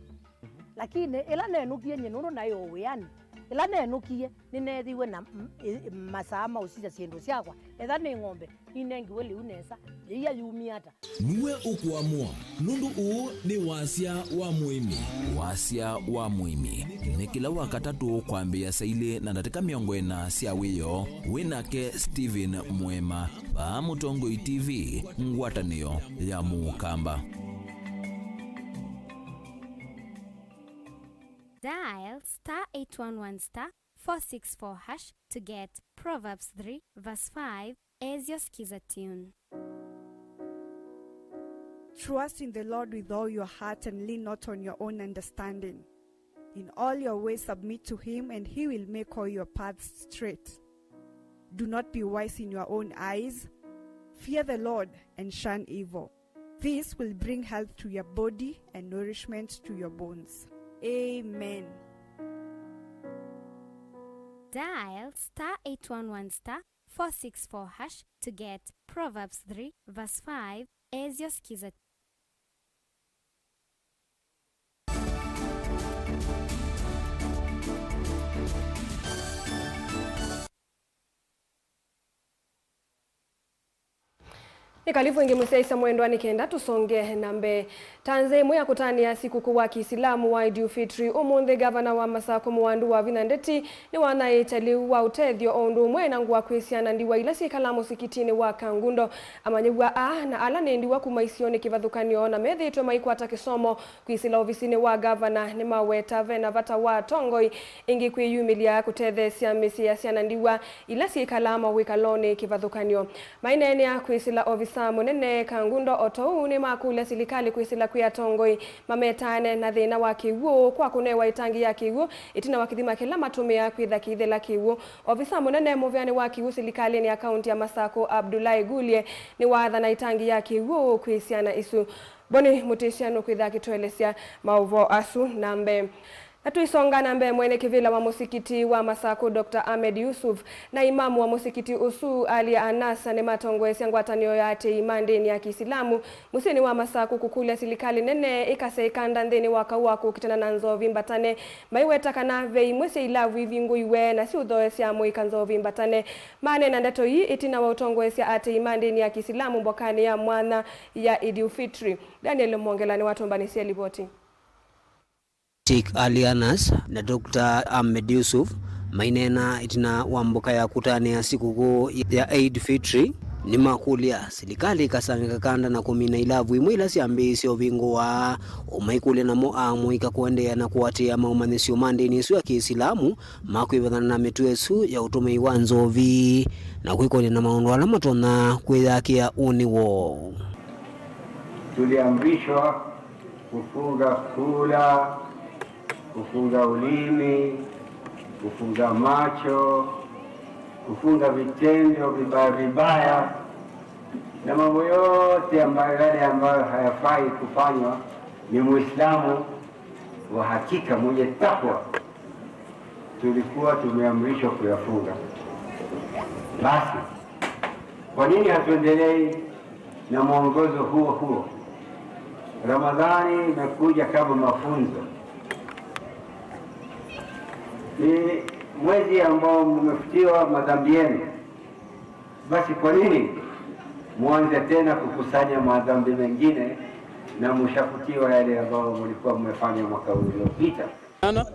Lakini ĩla nenũkie nyie nũndũ naĩ o wĩanĩ, ĩla nenũkie nĩneethiwe na m-, ĩ-, masaa ma ũsisya syĩndũ syakwa, etha nĩ ng'ombe, ninengiwe lĩu nesa, yĩia yumie ata? Nĩwe ũkũamũa, nũndũ ũũ nĩ wasya wa mũĩmi. Wasya wa mũĩmi nĩ kĩla Wakatatũ kwambĩĩa saa ilĩ na ndatĩka mĩongo ĩna sya wĩoo, wĩ nake Stephen Mwema, vaa Mũtongoi T V, ngwatanĩo ya Mũkamba. Dial star eight one one star four six four hash to get Proverbs three verse five as your Skiza tune. Trust in the Lord with all your heart and lean not on your own understanding. In all your ways submit to him, and he will make all your paths straight. Do not be wise in your own eyes. Fear the Lord and shun evil. This will bring health to your body and nourishment to your bones. Amen. Dial star eight one one star four six four hash to get Proverbs three verse five as your Skiza. Nĩ kalivu ĩngĩ mũsyaĩĩsya mwendwa nĩ kenda tũsonge na mbee. Ta nzĩa ĩmwe ya kũtanĩa sikũkũ wa Kĩisilamu wa Eid-ul-Fitri, ũmũnthĩ ngavana wa Masako Mũwandu Wavinya Ndeti nĩwanaĩte lĩu wa ũtethyo o ũndũ ũmwe na ngũa kwĩ syana ndiwa ila syĩkalaa mũsikitinĩ wa Kangundo. Amanyĩw'a aa na ala nĩ ndiwa kuma isionĩ kĩvathũkany'o na methĩĩtwe maikwata kĩsomo kwĩsĩla ovisinĩ wa ngavana nĩmaweta ve na vata wa atongoi ĩngĩ kwĩyumĩlya kũtetheesya mĩsyĩ ya syana ndiwa ila syĩkalaa mawĩkalonĩ kĩvathũkany'o. Maineenea kwĩsĩla ovisaa mũnene Kangundo o ta ũu nĩmakũlya silikalĩ kwĩsĩla kwĩ atongoi mametaane na thĩna wa kĩw'ũ kwa kũnewa ĩtangi ya kĩw'ũ ĩtina wa kĩthima kĩla matũmĩaa kwĩtha kĩithela kĩw'ũ. Ovisaa mũnene mũveani wa kĩw'ũ silikalĩnĩ ya kaunti ya Masako, Abdullahi Gulie, nĩwaathana ĩtangi ya kĩw'ũ kwĩ syana isu. Boni Mũtĩsya nũkwĩtha akĩtũelesya maũvoo asu na mbee. Na tũisonga na mbee, mwene kĩvĩla wa mũsikiti wa Masaku, Doctor Ahmed Yusuf, na imamu wa mũsikiti ũsu, Ali Anas, nĩmatongoesya ngwatanĩo ya aatĩĩi ma ndĩni ya Kĩisilamu mũsyĩnĩ wa Masaku kũkũlya silikalĩ nene ĩkase ĩkanda nthĩnĩ wa kaũ wa kũkitana na nzovi mbatane, maiweta kana ve imwe sya ilavu ivingũiwe na siũthoesya mũika nzovi mbatane. Maneena ndeto ii ĩtina wa ũtongoesya aatĩĩi ma ndĩni ya Kĩisilamu mbokanĩ ya mwanya ya Idil Fitri. Daniel Mwongela nĩwatũmbanĩsye livoti. Sheikh Ali Anas na Doctor Ahmed Yusuf maineena ĩtina wa mboka ya kũtanĩa sikũkũ ya Eid Fitri, nĩmakũlya silikalĩ ĩkasange kakanda na kũmina ilavu imwe ila syambĩĩisye ũvingũwa, o maikũlya namo amũika kũendeea na kũatĩĩa maũmanyĩsyo ma ndĩni ĩsu ya Kĩisilamu ma kwĩvathana na mĩtuo ĩsu ya ũtũmĩi wa nzovi na kwĩkony'a na maũndũ ala matonya kwĩyakĩa ũnĩ woo. Tuliamrishwa kufunga kula, kufunga ulimi, kufunga macho, kufunga vitendo vibaya vibaya, na mambo yote ambayo, yale ambayo hayafai kufanywa ni Muislamu wa hakika mwenye takwa, tulikuwa tumeamrishwa kuyafunga. Basi, kwa nini hatuendelei na mwongozo huo huo? Ramadhani imekuja kama mafunzo. Ni mwezi ambao mmefutiwa madhambi yenu. Basi kwa nini mwanze tena kukusanya madhambi mengine na mshafutiwa yale ambayo mlikuwa mmefanya mwaka uliopita? Ana,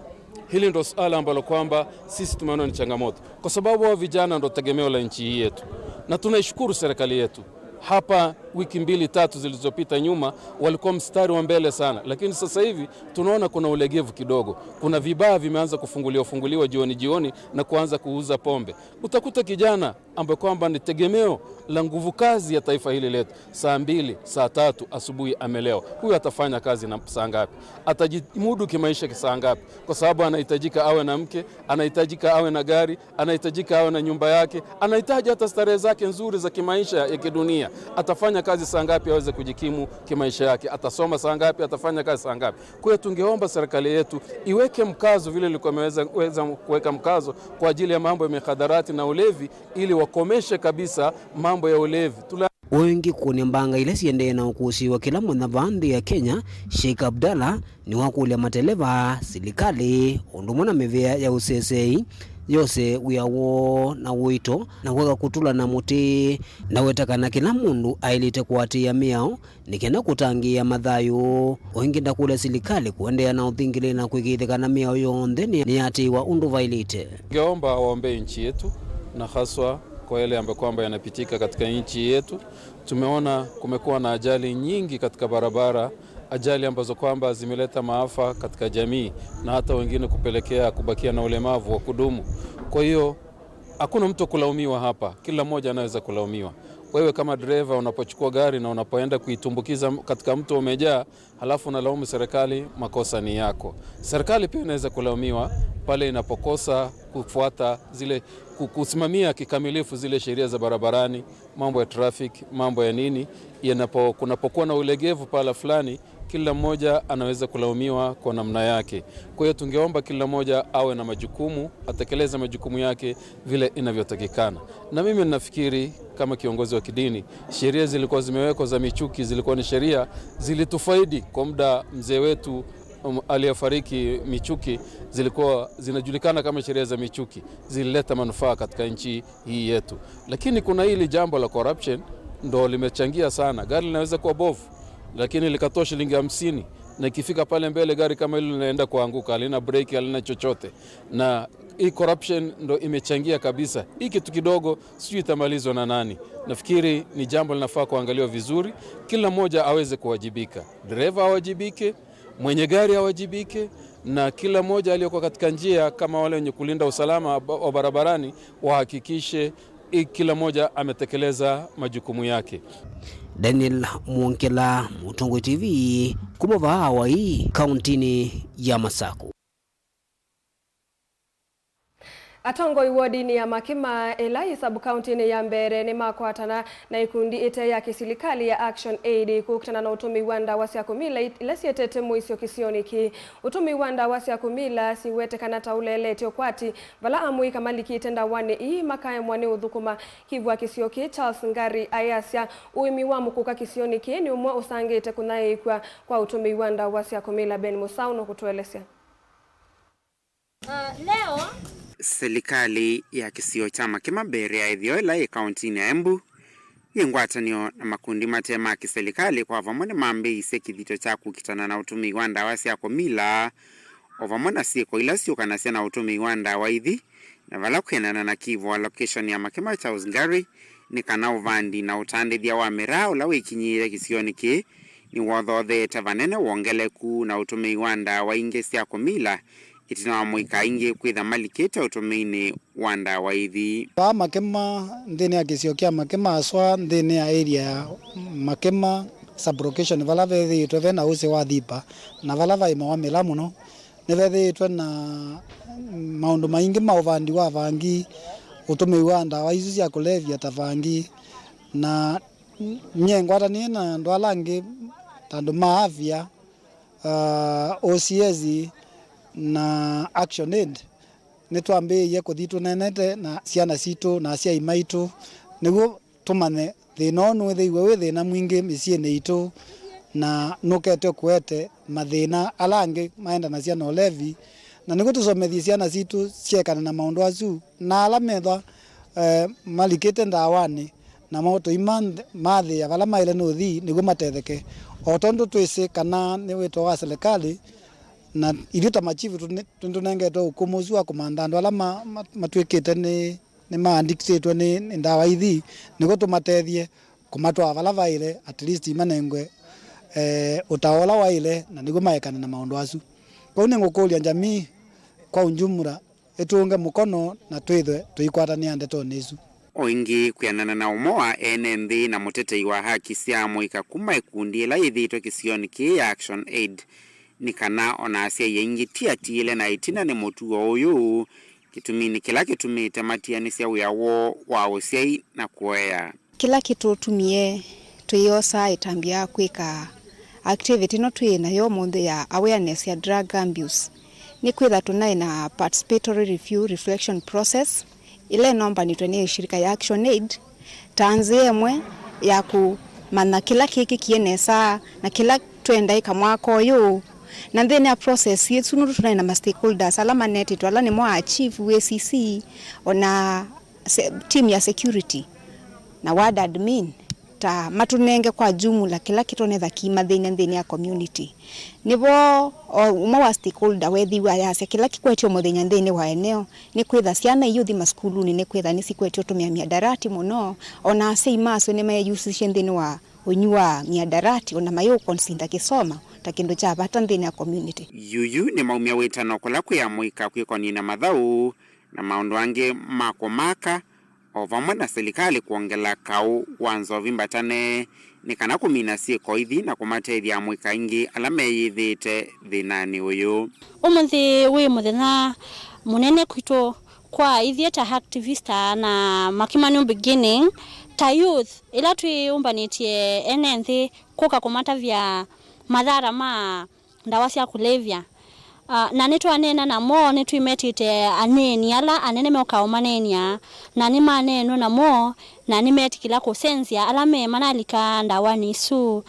hili ndo suala ambalo kwamba sisi tumeona ni changamoto, kwa sababu hao vijana ndo tegemeo la nchi hii yetu, na tunaishukuru serikali yetu. Hapa wiki mbili tatu zilizopita nyuma walikuwa mstari wa mbele sana, lakini sasa hivi tunaona kuna ulegevu kidogo. Kuna vibaa vimeanza kufunguliwa funguliwa jioni jioni na kuanza kuuza pombe. Utakuta kijana ambaye kwamba ni tegemeo la nguvu kazi ya taifa hili letu, saa mbili, saa tatu asubuhi amelewa. Huyu atafanya kazi na saa ngapi? Atajimudu kimaisha saa ngapi? Kwa sababu anahitajika awe na mke, anahitajika awe na gari, anahitajika awe na nyumba yake, anahitaji hata starehe zake nzuri za kimaisha ya kidunia. Atafanya kazi saa ngapi aweze kujikimu kimaisha yake? Atasoma saa ngapi? Atafanya kazi saa ngapi? Kwa hiyo tungeomba serikali yetu iweke mkazo vile ilikuwa imeweza, weza kuweka mkazo kwa ajili ya mambo ya mihadarati na ulevi, ili wakomeshe kabisa mambo ya ulevi. Tula- Ũngĩ kũkũnĩa mbanga ila siendee na ũkũsĩĩwa kĩla mũthenya vaa nthĩ ya Kenya, Sheikh Abdallah nĩwakũlya mateleva, silikalĩ, ũndũ ũmwe na mĩvĩa ya ũseseei yose wĩa woo na ũito na kweka kũtũla na mũtĩ, na weta kana kĩla mũndũ aĩlĩte kũatĩĩa mĩao nĩ kenda kũtangĩĩa mathayũ. O ĩngĩ ndakũlya silikalĩ kũendeea na ũthingĩlĩli na kũĩkĩĩthya kana mĩao yonthe nĩ, nĩyatĩĩwa ũndũ vaĩlĩte. Ningeomba waombee nchi yetu, na haswa kwa yale ambayo kwamba yanapitika katika nchi yetu. Tumeona kumekuwa na ajali nyingi katika barabara, ajali ambazo kwamba zimeleta maafa katika jamii na hata wengine kupelekea kubakia na ulemavu wa kudumu. Kwa hiyo, hakuna mtu wa kulaumiwa hapa, kila mmoja anaweza kulaumiwa. Wewe kama dereva unapochukua gari na unapoenda kuitumbukiza katika mto umejaa, halafu unalaumu serikali, makosa ni yako. Serikali pia inaweza kulaumiwa pale inapokosa kufuata zile, ku-, kusimamia kikamilifu zile sheria za barabarani, mambo ya traffic, mambo ya nini, yanapo-, kunapokuwa na ulegevu pahala fulani, kila mmoja anaweza kulaumiwa kwa namna yake. Kwa hiyo tungeomba kila mmoja awe na majukumu, atekeleze majukumu yake vile inavyotakikana. Na mimi ninafikiri kama kiongozi wa kidini, sheria zilikuwa zimewekwa za Michuki, zilikuwa ni sheria zilitufaidi kwa muda. Mzee wetu, um, aliyefariki Michuki, zilikuwa zinajulikana kama sheria za Michuki, zilileta manufaa katika nchi hii yetu. Lakini kuna hili jambo la corruption ndo limechangia sana. Gari linaweza kuwa bovu, lakini likatoa shilingi hamsini, na ikifika pale mbele gari kama hilo linaenda kuanguka, halina breki, halina chochote. Na hii corruption ndo imechangia kabisa. Hii kitu kidogo sijui itamalizwa na nani. Nafikiri ni jambo linafaa kuangaliwa vizuri, kila mmoja aweze kuwajibika. Dereva awajibike, mwenye gari awajibike, na kila mmoja aliyekuwa katika njia kama wale wenye kulinda usalama wa ba-, wa barabarani wahakikishe i-, kila mmoja ametekeleza majukumu yake. Daniel Mwongela, Mũtongoi T V, kuma vaa Hawaii, kauntinĩ ya Masaku. Atongoi wodinĩ ya Makima, ĩla yĩ sub-kauntinĩ ya Mbeere, nĩmakwatana na ikundi ĩte ya kĩsilikalĩ ya Action Aid kũkitana na ũtũmĩi wa ndawa sya kũmila ila sietete mũisyo kĩsionĩ kĩĩ. Ũtũmĩi wa ndawa sya kũmila siwetekana ta ũleletye ũkwati vala amũika malikĩte ndawanĩ ii makaemwa nĩ ũthũkũma. Kivwa kĩsio kĩĩ Charles Ngari ayasya ũĩmi wa mũkũka kĩsionĩ kĩĩ nĩ ũmwe ũsangĩte kũnyaĩĩkw'a kwa ũtũmĩi wa ndawa sya kũmila. Ben Mũsaũ nũkũtũelesya. Silikalĩ ya kĩsio kya Makima Mbeere ya ĩtheo ĩla yĩ kauntinĩ ya Embu, yĩ ngwatanĩo na makundi mate ma kĩsilikalĩ kwa vamwe nĩmambĩĩisye kĩthito kya kũkitana na ũtũmĩi wa ndawa sya kũmila, o vamwe na syĩko ila syũkanasya na ũtũmĩi wa ndawa ithi, na vala kwĩanana na kivwa location ya Makima Charles Ngari, nĩ kana ũvandi na ũtandĩthya wa mĩraa ũla wĩkinyĩĩe kĩsionĩ kĩĩ nĩwothotheete vanene wongeleku na ũtũmĩi wa ndawa ingĩ sya kũmila, ĩtina wa mũika aingĩ kwĩtha malikĩte ũtũmĩinĩ wa ndawa ithi. Vaa Makema, nthĩnĩ ya kĩsio kya Makema, aswa nthĩnĩ ya area ya Makema sub-location, vala vethĩĩtwe ve na ũsĩ wa Thipa, na vala vaĩmawa mĩla mũno, nĩvethĩĩtwe na maũndũ maingĩ ma ũvandi wa vangi, ũtũmĩi wa ndawa isu sya kũlevya ta vangi, na nyie ngwatanĩe na andũ ala angĩ ta andũ ma afya, uh, O C S na Action Aid, nĩtwambĩĩie kũthi tũneenete na syana sitũ na asyai maitũ, nĩw'o tũmanye thĩna ũũ nũĩthĩiwe wĩ thĩna mwingĩ mĩsyĩnĩ itũ, na nũkete kũete mathĩna ala angĩ maendanasya na ũlevi, na nĩw'o tũsomethye syana sitũ syekane na maũndũ asu, na ala methwa, eh, malikĩte ndawanĩ, namo tũimathĩa vala maĩle nũthi nĩw'o matetheke. O tondũ twĩsĩ kana nĩ wĩto wa silikalĩ, na ithyĩ ta machifu tũne-, nĩtũnengetwe ũkũmũ ũsu wa kũmantha andũ ala ma-, ma-, matw'ĩkĩte nĩ, nĩmaandikitĩtwe nĩ, nĩ ndawa ithi, nĩw'o tũmatethye kũmatwaa vala vaĩle, at least manengwe, eh, ũtao ũla waĩle, na nĩw'o maekane na maũndũ asu. Kwoou nĩngũkũlya jamii kwa unjumla ĩtũnge mũkono na twĩthwe tũikwatanĩa ndetonĩ ĩsu. O ĩngĩ, kwĩanana na ũmwe wa ene nthĩ na mũtetei wa haki sya amũika kuma ĩkundi ĩla yĩthĩĩtwe kĩsionĩ kĩĩ ya Action Aid, nĩ kana o na asyai aingĩ ti atiĩle na ĩtina nĩ mũtuo ũyũ, kĩtuminĩ kĩla kĩtumĩte matianĩsya wĩa woo wa ũsyai na kũea. Kĩla kĩtũtumie tũyosa ĩtambya ya kwĩka activity ĩno twĩ nayo ũmũnthĩ ya awareness ya drug abuse nĩ kwĩtha tũnaĩ na participatory review reflection process ĩla ĩnombanĩtwe nĩ shirika ya Action Aid ta nzĩa ĩmwe ya kũmanya kĩla kĩkĩkie nesa na kĩla twendaĩka mwaka ũyũ. Na nthĩnĩ ya process ĩsu nũndũ tũnaĩ na ma stakeholders ala manetĩtwe, ala nĩmo a chief, A C C, o na se-, team ya security na ward admin, ta matũnenge kwa jumla kĩla kĩtonetha kimathĩny'a nthĩnĩ ya community. Nĩvo o ũmwe wa stakeholder weethĩiwe ayasya kĩla kĩkwetye mũthenya nthĩnĩ wa eneo nĩ kwĩtha syana iũthi masukulunĩ nĩ kwĩtha nĩsikwetye ũtũmĩa miadarati mũno, o na asyai masyo nĩmeeyusisye nthĩnĩ wa ũnywi wa miadarati, o na mayĩũkonsinda kĩsomo ta kĩndũ kya vata nthĩnĩ ya community. Yuyu nĩ maumya wĩtano kũla kwĩ amũika kwĩkonĩ na mathaũ na maũndũ angĩ ma kũmaka, o vamwe na silikalĩ kwongela kaũ wa nzovi mbatane nĩ kana kũmina syĩko ithi na kũmatethya amũika aingĩ ala meyĩthĩĩte thĩnanĩ ũyũ. Ũmũnthĩ wĩ mũthenya mũnene kwitũ kwa ithyĩ ta activist na Makima New Beginning, ta youth, ĩla twĩyũmbanĩtye ene nthĩ kũka kũmatavya mathara ma ndawa sya kũlevya. Ah, na nĩtwaneena namo, nĩtwĩmetĩte aneeni ala anene meũka ũmaneenea, na nĩmaneenwe namo, na nĩmetĩkĩla kũsenzya ala me manalika ndawanĩ isu.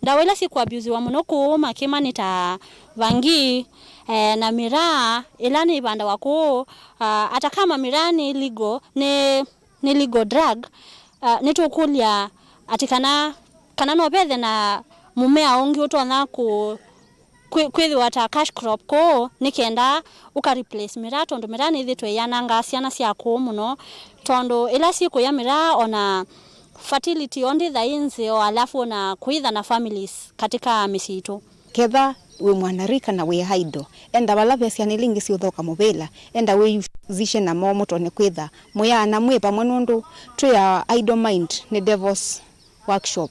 Ndawa ila syĩkũabusiwa mũno kũũ Makima nĩ ta vangi, eh, na mĩraa ĩla nĩĩvandawa kũũ. Ah, ata kama mĩraa nĩ legal, nĩ nĩ legal drug, ah, nĩtũkũlya atĩ kana, kana no vethe na mũmea ũngĩ ũtonya kũ-, kwĩ-, kwĩthĩwa ta cash crop kũũ nĩ kenda ũka replace mĩraa, tondũ mĩraa nĩthĩtwe ĩyanangaa syana sya kũũ mũno, tondũ ĩla syĩkũya mĩraa ona fertility yoo ndĩtha ĩ nzeo, alafu ona kũitha na families katika mĩsyĩ itũ. Ketha wĩ mwanarika na wĩ idle, enda vala ve syana ila ingĩ siũthoka mũvĩla, enda wĩyusisye namo mũtonye kwĩtha mũyaana mwĩ vamwe, nũndũ twĩ a idle mind nĩ devil's workshop.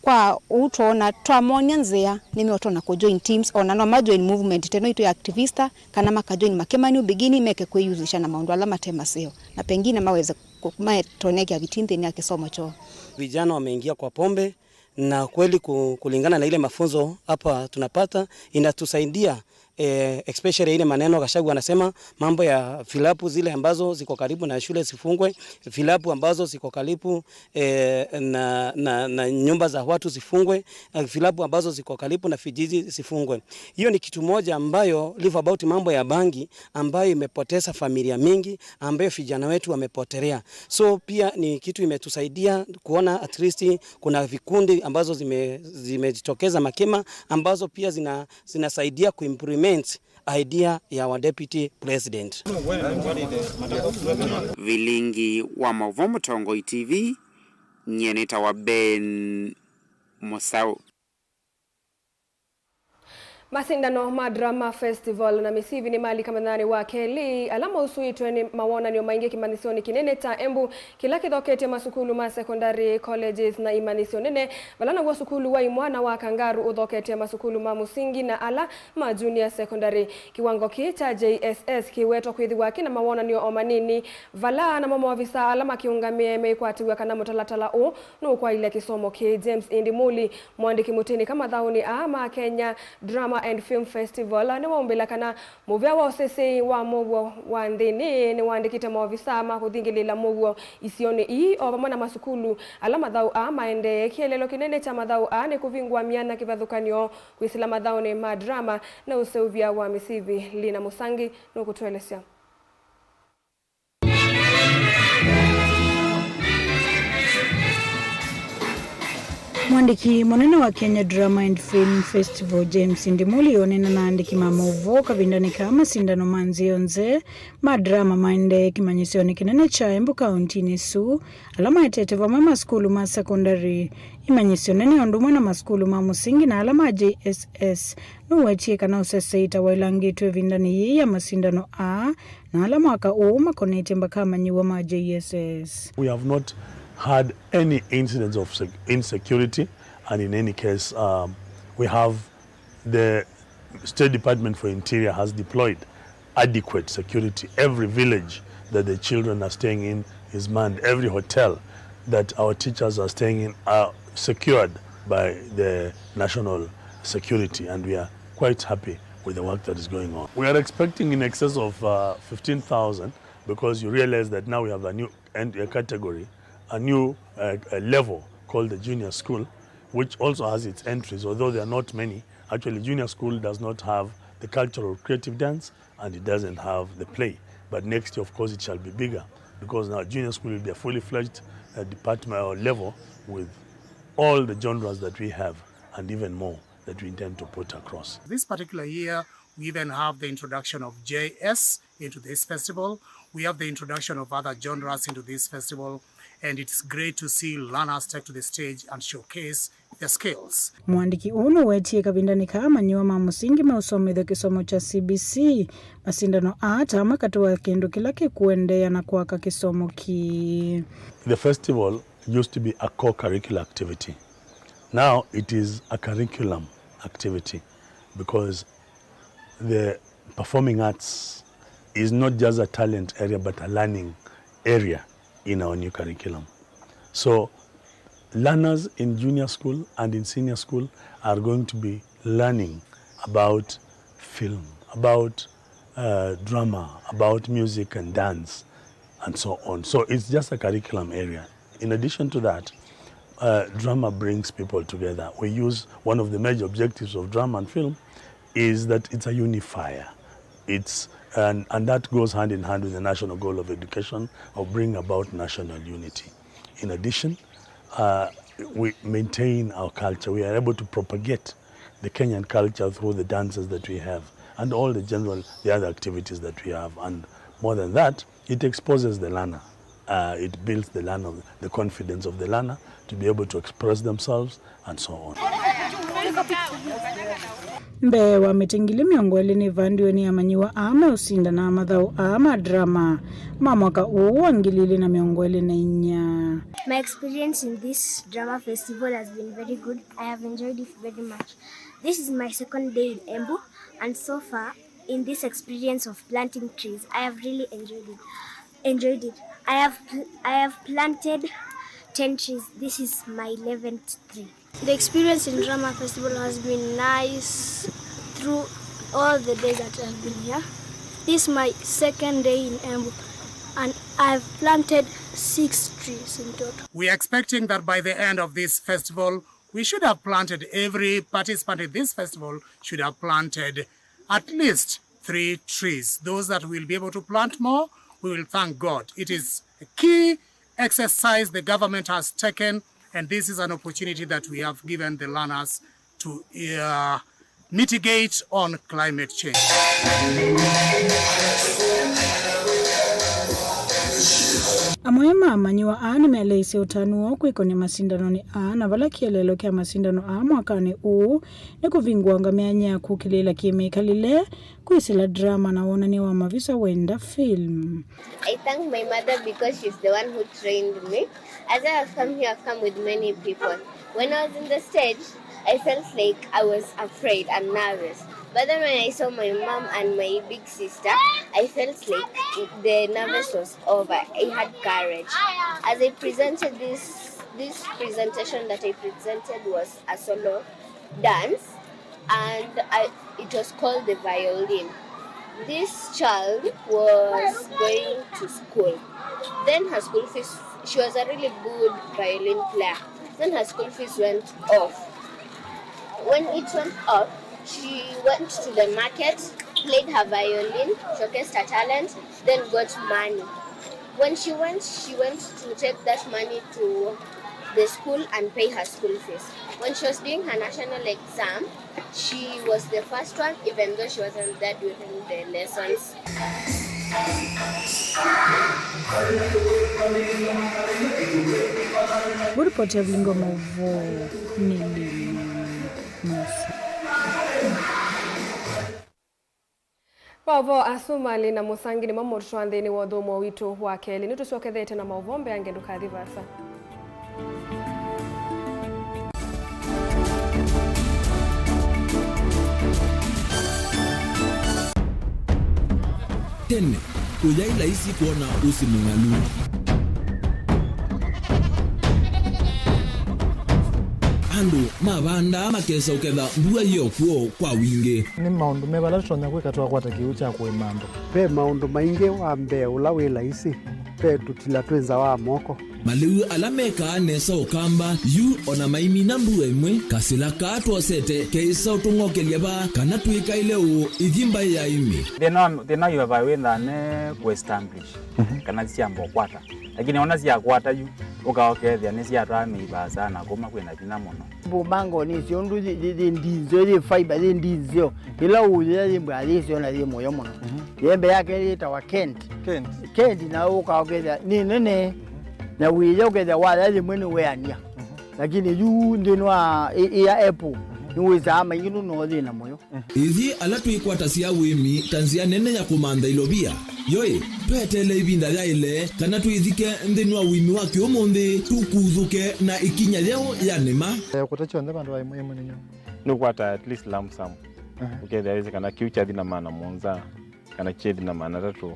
Kwa ũu twoona twamonya nzĩa, nĩmeũtona kũ join teams, ona no ma join movement teno itũ ya Activista, kana maka join makĩma New Beginning, meke kwĩyusisha na maũndũ ala mate maseo, na pengine maweze kũ-, matonye kĩaviti nthĩnĩ ya kĩsomo kyoo. Vijana wameingia kwa pombe, na kweli ku-, kulingana na ile mafunzo hapa tunapata, inatusaidia, eh, especially ile maneno Gachagua anasema, mambo ya vilabu zile ambazo ziko karibu na shule zifungwe, vilabu ambazo ziko karibu, eh, na, na, na nyumba za watu zifungwe, eh, vilabu ambazo ziko karibu na vijiji zifungwe. Hiyo ni kitu moja ambayo, leave about mambo ya bangi, ambayo imepoteza familia mingi, ambayo vijana wetu wamepotelea. So pia ni kitu imetusaidia kuona at least kuna vikundi ambazo zime-, zimejitokeza makima, ambazo pia zina-, zinasaidia kuimplement idea ya our deputy president. Vilingi wa Mauvoo Mũtongoi T V, nyie nĩtawa Ben Mũsaũ. Masindano ma Drama Festival na Mĩsivi nĩmalika mũthenyanĩ wa kelĩ, ala mausũĩtwe nĩ mawonany'o maingĩ kĩmanyĩsyonĩ kĩnene kya Embu, kĩla kĩthoketye masukulu ma secondary, colleges, na imanyĩsyo nene, vala naw'o sukulu wa imwana wa Kangaru ũthoketye masukulu ma mũsingi na ala ma junior secondary. Kĩwango kĩĩ kya J S S kĩwetwa kwĩthĩwa kĩna mawonany'o o manini, vala namo maovisa ala makĩũngamĩe meĩkwatĩw'a kana mũtalatala ũũ nũkwaĩlya kĩsomo kĩĩ. James Indimuli, mũandĩki mũtĩnĩka mathaũnĩ aa ma Kenya Drama and Film Festival, nĩwaumbĩla kana mũvĩa wa ũseseĩ wa mũuo wa nthĩnĩ nĩwaandĩkĩte maovisa ma kũthingĩlĩĩla mũuo isionĩ ii, o vamwe na masukulu ala mathaũ aa maendee. Kĩeleelo kĩnene kya mathaũ aa nĩ kũvingũa myanya kĩvathũkany'o kwĩsĩla mathaũnĩ ma drama na ũseũvya wa mĩsivi. Lina Mũsangi nũkũtũelesya. Mwandĩki mũnene wa Kenya Drama and Film Festival, James Ndimuli, oneena na aandĩki ma maũvoo kavindanĩ kaa masindano ma nzĩ yonthe ma drama maendee kĩmanyĩsyonĩ kĩnene kya Embu kauntinĩ ĩsu, ala maetete vamwe masukulu ma sekondari, imanyĩsyo nene ũndũ ũmwe na masukulu ma mũsingi na ala ma J S S. Nũwetie kana ũseseĩ ta waĩlangĩtwe ĩvindanĩ yĩĩ ya masindano aa, na ala mwaka ũũ makonetye mbaka amanyĩw'a ma J S S. We have not had any incidents of sec-, insecurity, and in any case, um, we have the State Department for Interior has deployed adequate security. Every village that the children are staying in is manned. Every hotel that our teachers are staying in are secured by the national security, and we are quite happy with the work that is going on. We are expecting in excess of, uh, fifteen thousand, because you realize that now we have a new en-, a category, a new, uh, a level called the junior school, which also has its entries, although there are not many. Actually, junior school does not have the cultural creative dance, and it doesn't have the play. But next year, of course, it shall be bigger, because now junior school will be a fully fledged, uh, department or level with all the genres that we have and even more that we intend to put across. This particular year, we even have the introduction of J S into this festival. We have the introduction of other genres into this festival, and it's great to see learners take to the stage and showcase their skills. Mũandĩki ũũ nũwetie kavindanĩ kaa amanyĩw'a ma mũsingi meũsomethya kĩsomo kya C B C, masindano aa ta amwe katĩ wa kĩndũ kĩla kĩkũendeea na kwaka kĩsomo kĩĩ. The festival used to be a co-curricular activity. Now it is a curriculum activity because the performing arts is not just a talent area but a learning area in our new curriculum. So learners in junior school and in senior school are going to be learning about film, about, uh, drama, about music and dance, and so on. So it's just a curriculum area. In addition to that, uh, drama brings people together. We use, one of the major objectives of drama and film is that it's a unifier. It's, and, and that goes hand in hand with the national goal of education, of bringing about national unity. In addition, uh, we maintain our culture. We are able to propagate the Kenyan culture through the dances that we have and all the general, the other activities that we have. And more than that, it exposes the learner. Uh, it builds the learner, the confidence of the learner to be able to express themselves and so on. Mbee wa mĩtĩ ngili mĩongo ĩlĩ nĩvandiwe nĩ amanyĩw'a aa meũsindana mathaũ aa ma drama ma mwaka ũũ wa ngili ilĩ na mĩongo ĩlĩ na inya. My experience in this drama festival has been very good. I have enjoyed it very much. This is my second day in Embu, and so far, in this experience of planting trees, I have really enjoyed it. Enjoyed it. I have pl- I have planted ten trees. This is my eleventh tree. The experience in Drama Festival has been nice through all the days that I've been here. This is my second day in Embu, and I've planted six trees in total. We are expecting that by the end of this festival, we should have planted, every participant in this festival should have planted at least three trees. Those that will be able to plant more, we will thank God. It is a key exercise the government has taken, and this is an opportunity that we have given the learners to, uh, mitigate on climate change. Amwe ma amanyĩw'a aa nĩmeleisye ũtanu woo kwĩkonĩa masindanonĩ aa, na vala kĩeleelo kya masindano aa mwakanĩ ũũ nĩ kũvingũanga myanya ya kũkĩlĩĩla kĩmĩkalĩle, kwĩsĩla drama na wonany'a wa mavisa wenda film. I thank my mother because she's the one who trained me. As I have come here, I've come with many people. When I was in the stage, I felt like I was afraid and nervous. But then when I saw my mom and my big sister, I felt like the nervous was over. I had courage. As I presented this, this presentation that I presented was a solo dance, and I, it was called the violin. This child was going to school. Then her school fees, she was a really good violin player. Then her school fees went off. When it went off, she went to the market, played her violin, showcased her talent, then got money. When she went, she went to take that money to the school and pay her school fees. When she was doing her national exam, she was the first one, even though she wasn't there during the lessons. Kũripoti ya Vilingi wa Maũvoo nĩ Lili Musa. Maũvoo asu malĩ na mũsangi nĩmo mũtũtwaa nthĩnĩ wa ũthũmũo witũ wa kelĩ. Nĩtũsyokethete na maũvoo mbeange, ndũkathi vaasa. Tene, kũyaĩ laisi kwona ũsĩ mũng'alu. Andũ mavandaa makesa ũketha mbua yĩ o kw'o kwa wingĩ. Nĩ maũndũ meva ala tũtonya kwĩka twakwata kĩw'ũ kya kũĩma andũ? Ve maũndũ maingĩ. Wa mbee ũla wĩ laisi, ve tũtila twĩ nza wa moko. Malĩu ala mekaa nesa ũkamba yu o na maimina mbua ĩmwe, kasĩla kaa twosete keĩsa ũtũng'okelya vaa kana twĩkaĩle ũũ ithi mbaĩ ya ĩmĩ. Thĩna wa, thĩna wa ivavai wĩthaa ne kũ establish, mhm, kana syamba ũkwata. Lakini ona syakwata yu, ũka ũkethĩa nĩsyatwaa mĩi vaasa na kũma kwĩna vinya mũno. Mbũmango nĩsyo ũndũ yĩ, yĩ, yĩ ndinzeo, yĩ fiber, yĩ ndinzeo. Ĩla ũyĩa yĩ mbwa yĩsyo na yĩ mũyo mũno. Mhm. Yembe yake yĩtawa Kent. Kent. Kent na ũka ũkethĩa nĩ nene. Mhm. Na wĩya ũkethĩa waya yĩmwe nĩ weania. Mhm. Lakini yu nthĩnĩ wa ĩ-, ĩya apple, mhm, nĩwĩsaa maingĩ nũno yĩ na mũyo. Ithyĩ ala twĩkwatasya ũĩmi ta nzĩa nene ya kũmantha ilovia, yoĩ, tweteele ĩvinda yaĩle kana twĩthike nthĩnĩ wa ũĩmi wa kĩũmũnthĩ, tũkuthũke na ĩkinya yeũ ya nĩma. Eh, kũta kyonthe vandũ va ĩmwe ĩmwe nĩ nyũmũ. Nĩũkwata at least lump sum. Aha. Ũkethĩa wĩsĩ kana kĩu kyathi na maana mũonza, kana kyethi na maana atatũ.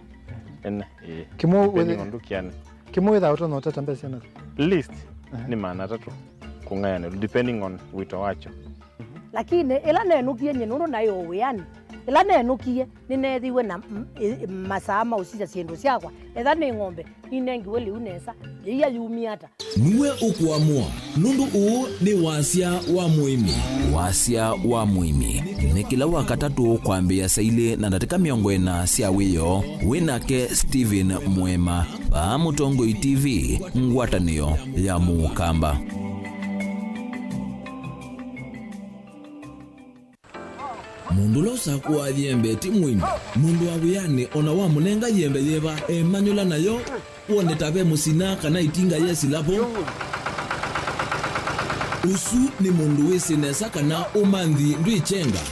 Ene, ĩĩ. Kĩmwe depending wĩthĩ-, on ndũkĩane. Kĩmwe wĩthaa ũtonya ũtata mbesa na? Least, aha, nĩ maana atatũ kũng'ayanĩlwa, depending on wĩto wakyo. Lakini ĩla nenũkie nyie, nũndũ naĩ o wĩanĩ, ĩla nenũkie, nĩneethiwe na m-, ĩ-, masaa ma ũsisya syĩndũ syakwa. Etha nĩ ng'ombe, ninengiwe lĩu nesa, yĩia yumie ata? Nue ũkũamũa, nũndũ ũũ nĩ wasya wa mũĩmi. Wasya wa mũĩmi nĩ kĩla Wakatatũ kwambĩĩa saa ilĩ na ndatĩka mĩongo ĩna sya wĩoo, wĩ nake Stephen Mwema, vaa Mũtongoi T V, ngwatanĩo ya Mũkamba. Mũndũ ũla ũsakũaa yembe ti mũĩmi. Mũndũ wa wĩanĩ o na wamũnenga yembe yĩva, emanyũla nayo, wone ta ve mũsina kana ĩtinga yesila vo. Ũsu nĩ mũndũ wĩsĩ nesa kana ũmanthi ndwĩkyenga.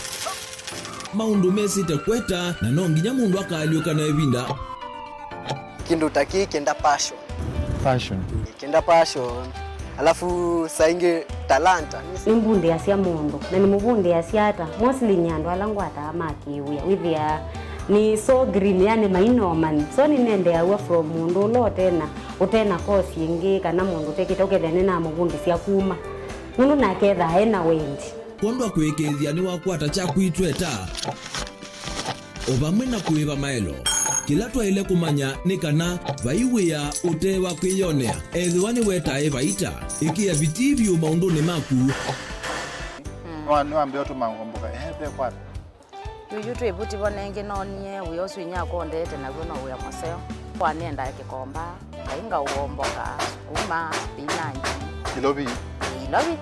Maũndũ mesĩte kweta, na no nginya mũndũ akaalyũka na ĩvinda. Kĩndũ ta kĩĩ kĩenda passion. Passion. Kĩenda passion. Alafu saa ingĩ talanta. Nĩmbundĩasya mũndũ, na nĩmũvundĩasya ata? Mostly nĩ andũ ala ngwataa ma kĩwĩa. Wĩthĩaa nĩ so green, yani maina ũmanyi. So nĩnendeeaw'a from mũndũ ũla ũtena, ũtena course ĩngĩ, kana mũndũ ũtekĩte, ũkethĩa nĩnamũvundĩsya kuma. Nũndũ nake ethaa ena wendi. Kwondũ wa kũĩkĩĩthya nĩwakwata kyaku itweta, o vamwe na kũĩva maelo. Kĩla twaĩle kũmanya nĩ kana vai wĩa ũte wa kwĩyonea, ethĩwa nĩwetae vaita, ĩkĩa vitii vyũ maũndũnĩ maku. Nĩwa-, nĩwambĩa ũtũma ngomboka, ehe, ve kwata. Yuyu twĩ vuti vo nengĩ noonie wĩa ũsu inyakwa ũndeete naw'o no wĩa mũseo. Kwa nĩendaa kĩkomba. Ngai ngaũomboka, sukuma, spinach. Ilovi. Ilovi.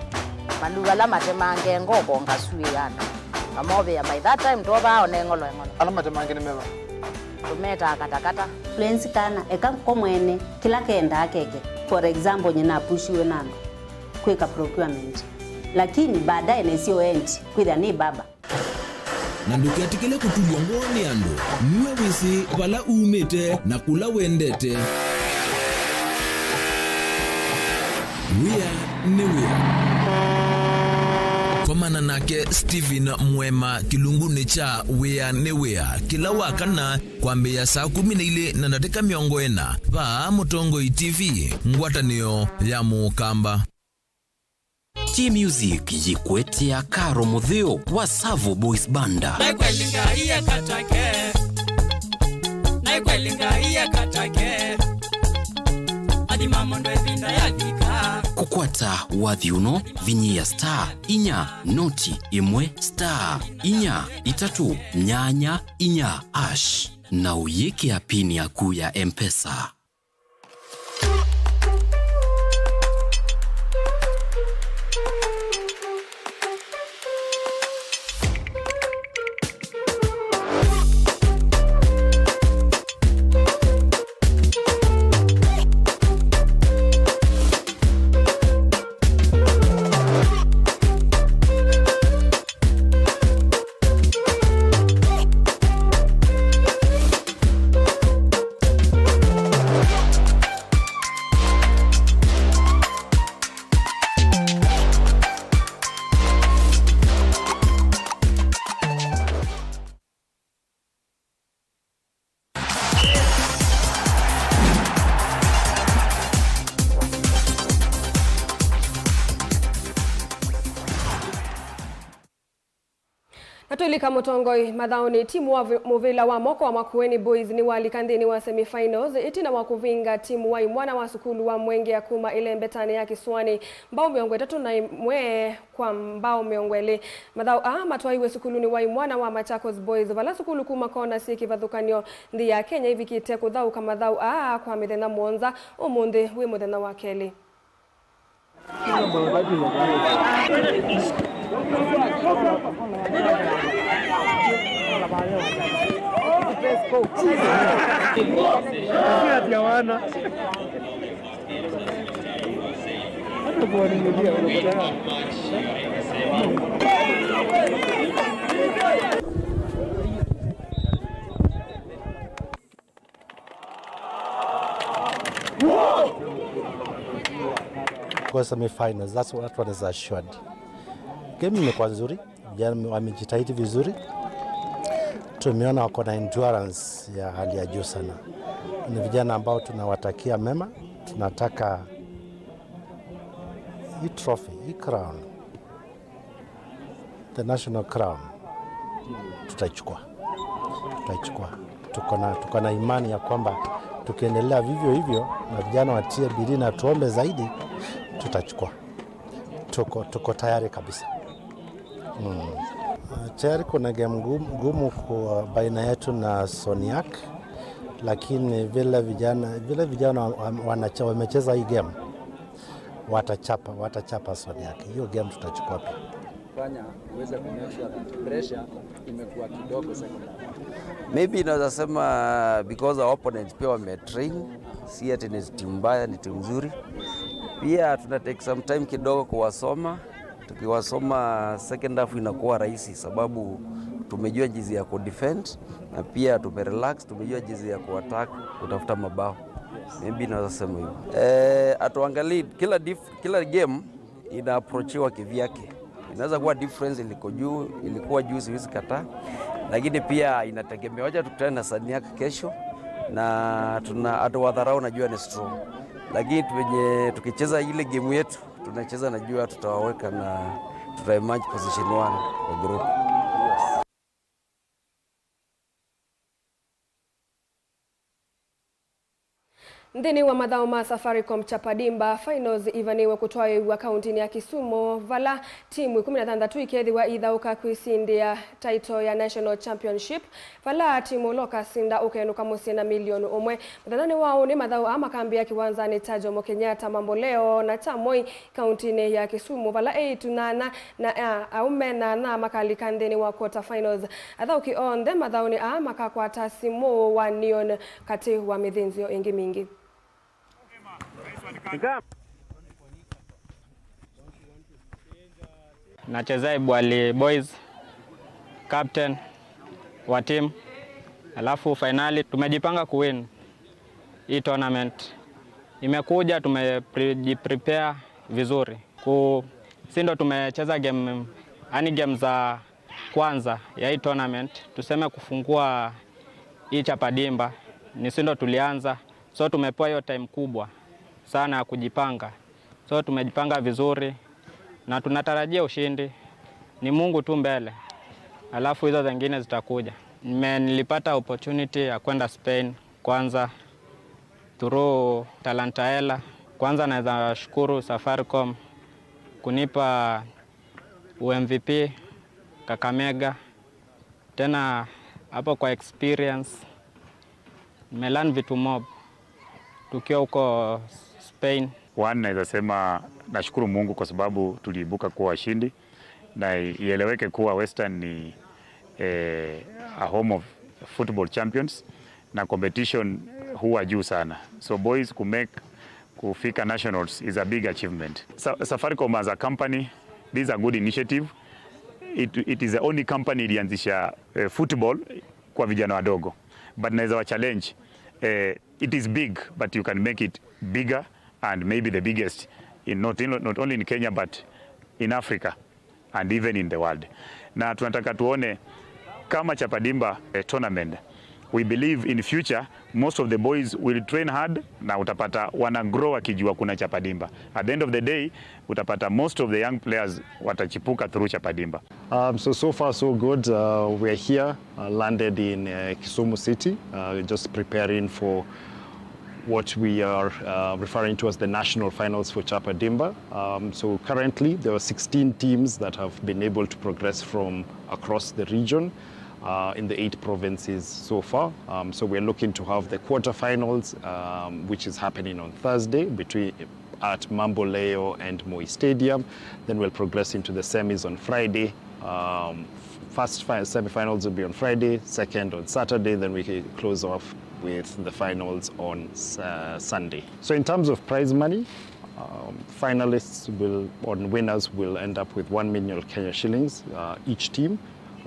Mandu ala matemange ngoko ngasuĩana. Ngamovĩa by that time twovaa one ng'olo eng'olo. Ala matemange nĩ meva? Tũmetaa katakata. Fluency kana, eka ko mwene, kĩla kendaa keke. For example, nyina apushiwe na andũ kwĩka procurement. Lakini baadaye nĩsyo endi, kwĩthĩa nĩ baba. Na ndũketĩkĩle kũtulw'a ngoo nĩ andũ. Nue wĩsĩ vala umĩte na kũla wendete. Wĩa nĩ wĩa. Komana nake Stephen Mwema kĩlungunĩ kya Wĩa nĩ Wĩa kĩla wa kana kwambĩĩa saa kũmi na ilĩ na ndatĩka mĩongo ĩna vaa Mũtongoi T V, ngwatanĩo ya Mũkamba. T Music yĩkũetea Karo Mũtheo wa Savo Boys Banda. Naikweli Ngai akatake. Naikweli Ngai akatake. Athima mũndũ ĩvinda yavika. Kũkwata wathi ũno, vinyĩa star inya noti ĩmwe star inya itatũ nyanya inya hash na ũyĩkĩa pin yaku ya M-Pesa. Na twĩlika Mũtongoi mathaũnĩ, timu wa vi-, mũvĩla wa moko wa Makueni Boys nĩwalika nthĩnĩ wa semifinals ĩtina wa kũvinga timu wa imwana wa sukulu wa Mwengea kuma ĩlembetanĩ ya Kĩsũanĩ mbao mĩongo ĩtatũ na ĩmwe kwa mbao mĩongo ĩlĩ. Mathaũ aa matwaiwe sukulunĩ wa imwana wa Machakos Boys, vala sukulu kuma kona syĩ kĩvathũkany'o nthĩ ya Kenya ivikĩte kũthaũka mathaũ aa kwa mĩthenya mũonza. Ũmũnthĩ wĩ mũthenya wa kelĩ. Kwa semifinals, that's what, that one is assured. Game imekuwa nzuri, vijana wamejitahidi vizuri. Tumeona wako na endurance ya hali ya juu sana. Ni vijana ambao tunawatakia mema. Tunataka hii trophy, hii crown, the national crown, tutaichukua. Tutaichukua. Tuko na, tuko na imani ya kwamba tukiendelea vivyo hivyo na vijana watie bidii na tuombe zaidi, tutachukua. Tuko, tuko tayari kabisa. Mm. Ah, tayari kuna game ngumu, ngumu kwa baina yetu na Soniak, lakini vile vijana, vile vijana wa-, wanache-, wamecheza hii game, watachapa, watachapa Soniak. Hiyo game tutachukua pia. Fanya uweze ku make sure that pressure imekuwa kidogo second half. Maybe naweza sema because our opponents pia wametrain, si ati ni timu mbaya, ni timu nzuri. Pia tuna take some time kidogo kuwasoma. Tukiwasoma, second half inakuwa rahisi sababu tumejua jinsi ya kudefend na pia tumerelax, tumejua jinsi ya kuattack, kutafuta mabao. Maybe naweza sema hivyo. Eh, hatuangalii kila dif-, kila game inaapproachiwa kivyake. Inaweza kuwa difference iliko juu, ilikuwa juu, siwezi kataa, lakini pia inategemea. Wacha tukutane na Saniak kesho, na tuna hatuwadharau, najua ni strong, lakini tuwenye tukicheza ile game yetu tunacheza, najua tutawaweka na tuta emerge position one kwa group. Nthĩnĩ wa mathaũ ma Safaricom Chapadimba, finals ivanĩwe kũtwaĩĩw'a kauntinĩ ya Kisumu, vala timu ikũmi na thanthatũ ikethĩwa ithaũka kwĩsindĩa title ya National Championship, vala timu ũla ũkasinda ũkenũka mũsyĩ na milioni ũmwe. Mũthenyanĩ wa ũnĩ, mathaũ aa makambĩĩa kĩwanzanĩ kya Jomo Kenyatta Mamboleo na kya Moi kauntinĩ ya Kisumu, vala eĩtu nyanya na, a, aũme nyanya makalika nthĩnĩ wa quarter finals. Athaũki onthe mathaũnĩ aa makakwata simũ wa neon katĩ wa mĩthĩnzĩo ĩngĩ mingĩ. Nachezea Ibwali Boys, captain wa team. Alafu finali tumejipanga kuwin hii tournament. Imekuja, tumejiprepare vizuri. Ku-, si ndo tumecheza game, yani game za kwanza ya hii tournament, tuseme kufungua hii Chapadimba, ni si ndo tulianza. So tumepewa hiyo time kubwa sana ya kujipanga. So tumejipanga vizuri na tunatarajia ushindi. Ni Mungu tu mbele. Alafu hizo zingine zitakuja. Nime-, nilipata opportunity ya kwenda Spain kwanza through Talanta Ela. Kwanza naweza shukuru Safaricom kunipa U M V P Kakamega. Tena hapo kwa experience, nimelearn vitu mob tukiwa huko Spain. One, naweza sema nashukuru Mungu kwa sababu tuliibuka kuwa washindi, na ieleweke kuwa Western ni, eh, a home of football champions na competition huwa juu sana. So boys ku make kufika nationals is a big achievement. Sa-, Safaricom as a company, this is a good initiative. It, it is the only company ilianzisha, eh, football kwa vijana wadogo. But naweza wa challenge, eh, it is big, but you can make it bigger and maybe the biggest in not, in, not only in Kenya but in Africa and even in the world. Na tunataka tuone kama Chapadimba, eh, tournament. We believe in future most of the boys will train hard na utapata wana grow wakijua kuna Chapadimba. At the end of the day, utapata most of the young players watachipuka through Chapadimba. Um, so, so far so good. Uh, we're here, uh, landed in, uh, Kisumu City, uh, just preparing for what we are, uh, referring to as the national finals for Chapadimba. Um, so currently, there are sixteen teams that have been able to progress from across the region, uh, in the eight provinces so far. Um, so we're looking to have the quarterfinals, um, which is happening on Thursday between, at Mamboleo and Moi Stadium. Then we'll progress into the semis on Friday. Um, first fi-, semifinals will be on Friday, second on Saturday, then we can close off with the finals on, uh, Sunday. So in terms of prize money, um, finalists will, or winners will end up with one million Kenya shillings, uh, each team.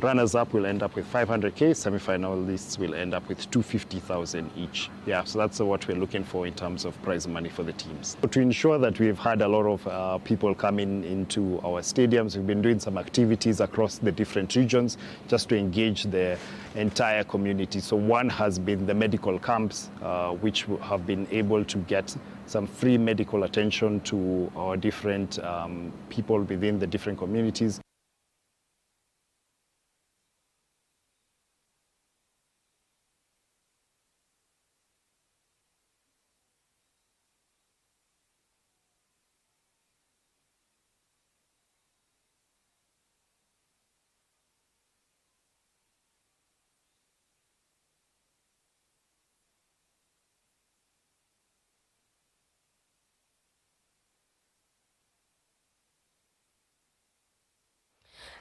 Runners up will end up with five hundred K, semifinalists will end up with two fifty thousand each. Yeah, so that's what we're looking for in terms of prize money for the teams. To ensure that we've had a lot of, uh, people coming into our stadiums, we've been doing some activities across the different regions just to engage the entire community. So one has been the medical camps, uh, which have been able to get some free medical attention to our different, um, people within the different communities.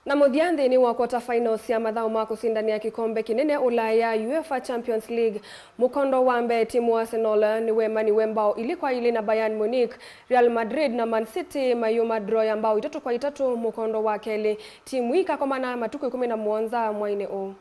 Na mũthya nthĩnĩ wa quarter finals sya mathaũ ma kũsindanĩa kĩkombe kĩnene Ũlaya, UEFA Champions League, mũkondo wa mbee, timu wa Arsenal nĩwemaniwe mbao ilĩ kwa ilĩ na Bayern Munich. Real Madrid na Man City mayuma draw ya mbao itatũ kwa itatũ mũkondo wa kelĩ. Timu ikakomana matukũ ĩkũmi na mũonza mwainĩ ũũ.